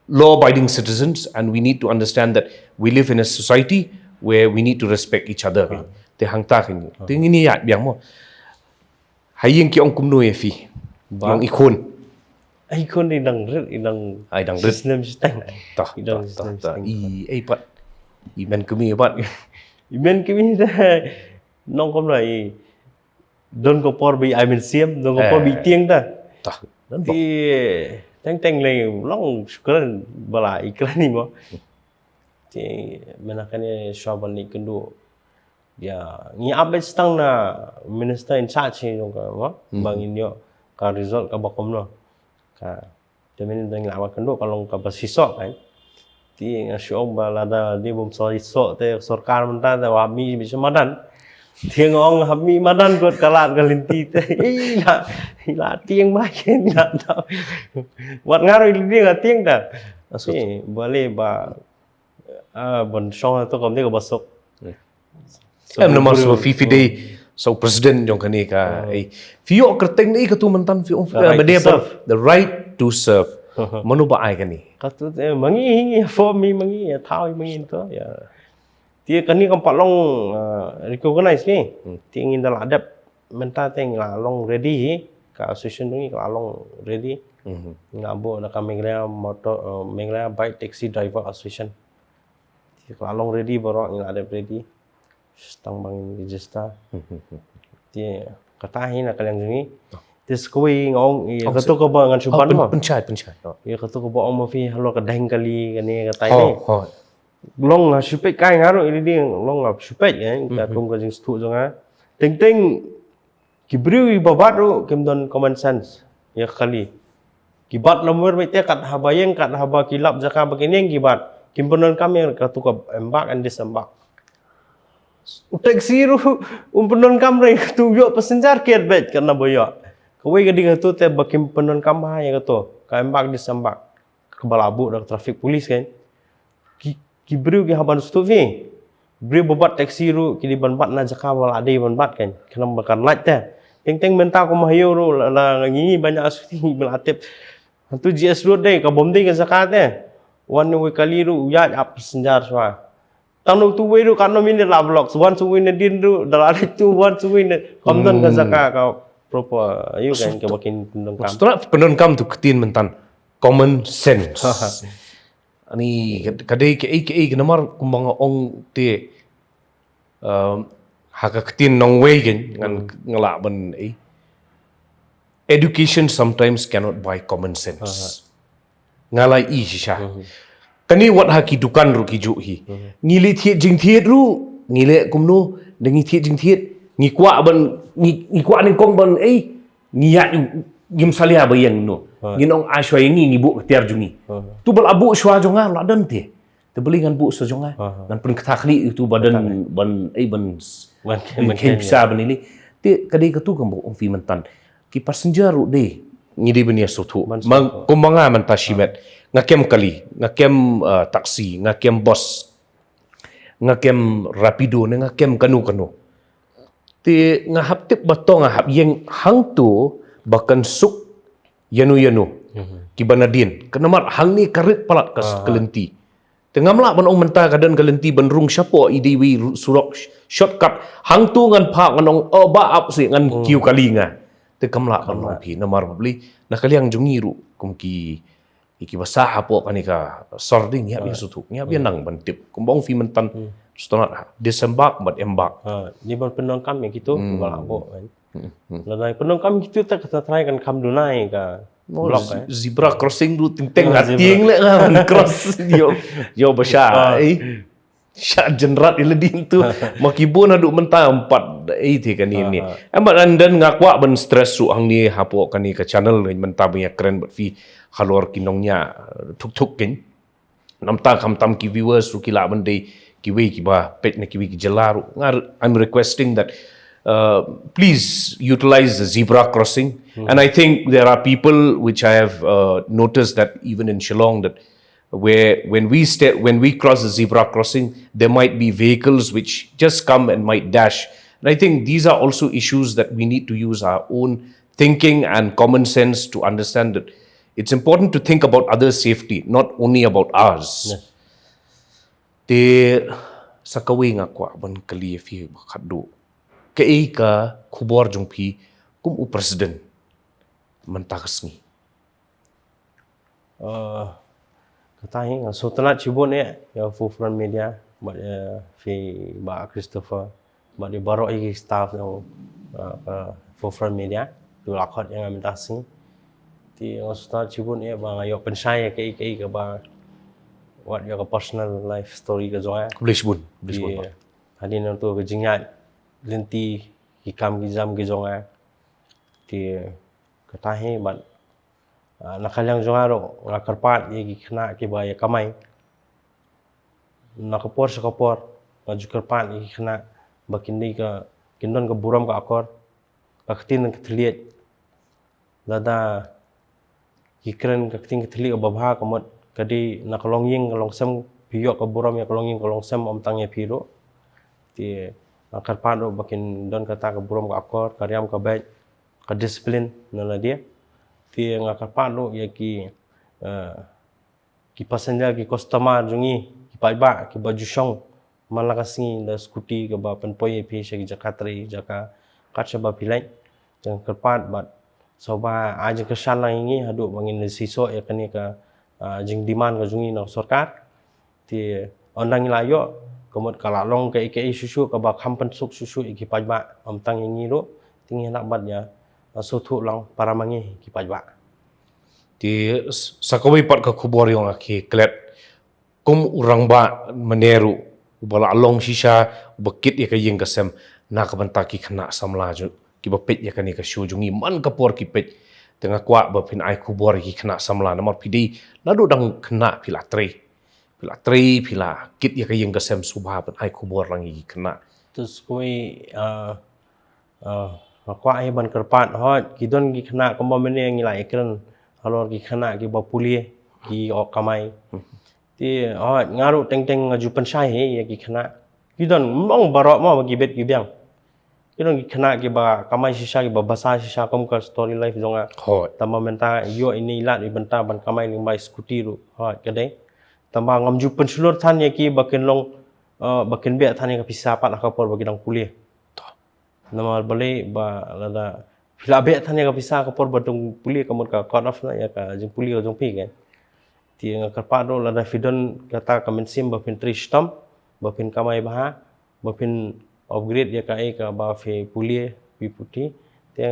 law-abiding citizens, and we need to understand that we live in a society where we need to respect each other. Te hangta kane. Te ngin ïa biang mo. Ha ïing ki ong kumno ïa phi? Ba. Ong i khun. Ai khun i dang rit, i dang. Ai dang rit. Snem shiteng. Tah, i dang tah, tah, snem tah. Shiteng. I, ei pat. I men kmie pat. I men kmie te. Nong kumno i. Don ko por ba i ai mynsiem, don ko por ba i tieng ta. Tah. Don bok. Te teng teng lei long shukran ba la i kren i mo. Te mynta kane shuwa ban ïakynduh. Ïa, ngi update tang na minister in charge hi jong ka, mo? Ba ngin ïoh ka result kaba kumno. Ka, te mynta ngi la wan kynduh ka long kaba shisha kan. Te nga shu ong ba lada dei bym shisha te sorkar mynta te wa mi mi madan. Te nga ong ha mi madan kot ka lad ka lynti te. Ila, ila tieng mai ken ila. Wat nga ruh ila tieng ta. Te, balei ba Ah, ban shong to kam dei ka ba suk. Em namar shu phi phi dei shu president jong kane ka. Ei, phi ïoh kyrteng dei katu mynta phi ong phi ba dei ba the right to serve. Mano ba ai kane? Katu te mangi hi ngi form mi mangi ïa thaw hi mangi to ïa. Te kane kam pat long recognize ni. Te ngin da la dep. Mynta te ngi la long ready hi, ka association ngi la long ready. Ngi la buh da ka Meghalaya Motor, eh, Meghalaya Bike Taxi Driver Association. Te ka la long ready baroh ngi la dep ready. Tang ba ngin register. Te kata hi na ka liang jong ngi. Te sa kawei nga ong ïa kato kaba ngan shu ban ma. Pynshai, pynshai. Ïa kato kaba ong ma phi halor ka dang kali kane kata hi. Long nga shu peit kai nga ruh ïa dei long nga shu peit kan ka kum ka jingsngewthuh jong nga. Teng teng ki briew kiba bat ruh kim don common sense ïa kali. Ki bat lamwer beit te kat haba ïeng kat haba ki lap jaka ba ki ïeng ki bat. Kim pyndonkam ïa katu ka embark and disembark. U taxi ruh um pyndonkam re katu ïoh passenger kat beit kat na ba ïoh. Kawei ka dei katu te ba kim pyndonkam ha ïa katu ka embark disembark. Kaba la buh da ka traffic police kan. Ki, ki briew ki hap ban sngewthuh phi. Briew ba bat taxi ruh ki dei ban bat na jaka ba la dei ban bat kan. Khnang ba kan lait te. Teng teng mynta kum ha ïew ruh la, la ngi ban ïa sngewthuh ba la tip. Hangtu G S Road dei ka bym dei ka jaka te. Wan wei kali ruh u ïaid ap passenger shuwa. Tang nang tu wei ruh katno minit la block. Wan shuwa na dien ruh da la leit tu wan shuwa na. Kam don ka jaka ka proper ïa kan ka ba kin pyndonkam. Stra pyndonkam tu ktien mynta. Common sense. Ani ka dei kaei kaei ka namar kumba nga ong te, um, ha ka ktien nongwei kan ngan nga lah ban ei. Education sometimes cannot buy common sense. Nga lah i shisha. Kane wat ha ki dukan ruh ki juh hi. Ngi leh thied jingthied ruh ngi leh kumno da ngi thied jingthied ngi kwah ban ngi, ngi kwah nyngkong ban ei. Ngi ïa ngim salia ba ïeng no. Ngi nong ai shuwa ïa ngi ngi buh ka tiar jong ngi. Tu ba la buh shuwa jong nga la don te. Te balei ngan buh shuwa jong nga. Ngan pynkta khlieh tu ba don ban ei ban ban khein pisa ban ili. Te ka dei katu kam buh ong phi mynta. Ki passenger ruh dei ngi dei ban ïa sngewthuh. Kumba nga mynta shimet nga kem kali nga kem, uh, taxi nga kem bus nga kem rapido ne nga kem kano kano. Te nga hap tip ba to nga hap ïeng hangto ba kan suk ïano ïano kiba nadien. Ka namar hangne ka rit palat ka lynti. Te ngam lah ban ong mynta ka don ka lynti ban rung shapoh i dei wei surok shortcut hangto ngan phah ngan ong oh ba ap si ngan kiew kali nga. Te kam lah ban ong phi namar ba bli na ka liang jong ngi ruh kum ki Ïa kiba sah hapoh kane ka sor dei ngi hap ïa sngewthuh ngi hap ïa nang ban tip kumba ong phi mynta. Sngewtynnat ha disembark bad embark. Ha, ngi ban pyndonkam ïa kitu ba la buh kan. Lada pyndonkam ïa kitu te kata trai kan kham duna ïa ka block eh. Zebra crossing ruh teng teng ha tieng leh nga ban cross. Ïoh ïoh ba sha eh. Sha jynrat ïa lade tu. Ma ki bun haduh mynta em pat ei te kane ne. Em pat and then nga kwah ban stress ruh hangne hapoh kane ka channel mynta ba nga kren bad phi halor ki nongñiah thuk thuk kein. Namta khamtam ki viewers ruh ki lah ban dei kiwei kiba peit na kiwei ki jylla ruh. Nga I'm requesting that uh, please utilize the zebra crossing. And I think there are people which I have uh, noticed that even in Shillong that where when we step when we cross the zebra crossing there might be vehicles which just come and might dash, and I think these are also issues that we need to use our own thinking and common sense to understand that It's important to think about others' safety, not only about ours. Te sa kawei nga kwah ban kylli ïa phi ba khatduh. Kaei ka khubor jong phi kum u president mynta ka sngi? Kata hi nga sngewtynnat shibun eh ïa Forefront Media bad ïa phi Bah Christopher bad ïa baroh ïa ki staff jong Forefront Media tu la khot ïa nga mynta ka sngi. Te nga sngewtynnat shibun eh ba nga ïoh pynshai ïa kaei kaei kaba wat ïa ka personal life story ka jong nga. Khublei shibun, khublei shibun. Hadien nangta ka jingïaid lynti ki kam ki jam ki jong nga. Te kata hi bad na ka liang jong nga ruh nga kyrpad ïa ki khynnah kiba ïa kamai. Na ka por sha ka por nga ju kyrpad ïa ki khynnah ba kin dei ka kin don ka burom ka akor, ka ktien ka thylliej. Lada ki kren ka ktien ka thylliej kaba bha ka mut ka dei na ka longïing ka longsem, phi ïoh ka burom ïa ka longïing ka longsem ym tang ïa phi ruh. Te nga kyrpad ruh ba kin don kata ka burom ka akor, ka riam ka beit, ka discipline na lade. Te nga kyrpad ruh ïa ki ki passenger ki customer jong ngi ki paidbah kiba ju shong man la ka sngi da scooty kaba pynpoi ïa phi sha ki jaka trei jaka kat shaba phi leit. Te nga kyrpad bad sngewbha ai jingkyrshan lang ïa ngi haduh ba ngin seisoh ïa kane ka jingdemand ka jong ngi na ka sorkar. Te ynda ngi la ïoh ka mut ka la long kaei kaei shuh shuh kaba kham pynsuk shuh shuh ïa ki paidbah ym tang ïa ngi ruh. Te ngi hap ban ïa sngewthuh lang para ma ngi ki paidbah. Te sa kawei pat ka khubor ïong nga ki klet kum u rangbah mynne ruh uba la long shisha uba kit ïa ka ïing ka sem na ka bynta ki khynnah samla jong kiba peit ïa kane ka show jong ngi man ka por ki peit. Te nga kwah ba phin ai khubor ïa ki khynnah samla namar phi dei naduh dang khynnah phi la trei phi la trei phi la kit ïa ka ïing ka sem, sngewbha phin ai khubor lang ïa ki khynnah. Te sa kawei nga kwah hi ban kyrpad hooid ki don ki khynnah kumba mynne ngi la ïakren halor ki khynnah kiba pule ki ïoh kamai. Te hooid nga ruh teng teng nga ju pynshai hi ïa ki khynnah ki don mong baroh mo ba ki bit ki biang. Ki don ki khynnah kiba kamai shisha kiba basa shisha kum ka story life jong nga. Tangba mynta ïoh ine i lad i bynta ban kamai lyngba i scooty ruh hooid ka dei. Tangba ngam ju pynshlur than ïa ki ba kin long ba kin beh than ïa ka pisa pat ha ka por ba ki dang pule. Namar balei ba lada phi la beh than ïa ka pisa ka por ba dang pule ka mut ka cut off na ïa ka jingpule ka jong phi kan. Te nga kyrpad ruh lada phi don kata ka mynsiem ba phin trei shitom ba phin kamai bha ba phin upgrade ïa kaei kaba phi pule phi puthi. Te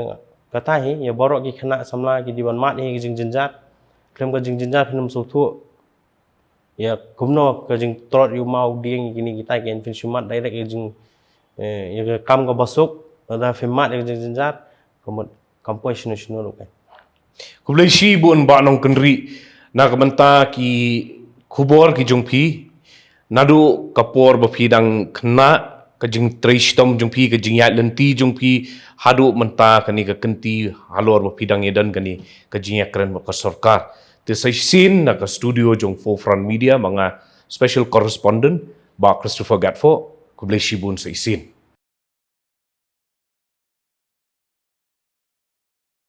kata hi ïa baroh ki khynnah samla ki dei ban mad ïa ka jingjynjar. Khlem ka jingjynjar phin ym sngewthuh ïa kumno ka jingtrot ïa u maw dieng ïa kine kita ki phin shu mad direct ïa ka jing ïa ka kam kaba suk. Lada phi mad ïa ka jingjynjar ka mut kam poi shano shano ruh kan. Khublei shibun Bah Nongkynrih na ka bynta ki khubor ki jong phi. Naduh ka por ba phi dang khynnah ka jingtrei shitom jong phi ka jingïaid lynti jong phi haduh mynta kane ka kynti halor ba phi dang ïadon kane ka jingïakren bad ka sorkar. Te sa shisien na ka studio jong Forefront Media ma nga special correspondent Bah Christopher Gatfo. Khublei shibun sa shisien.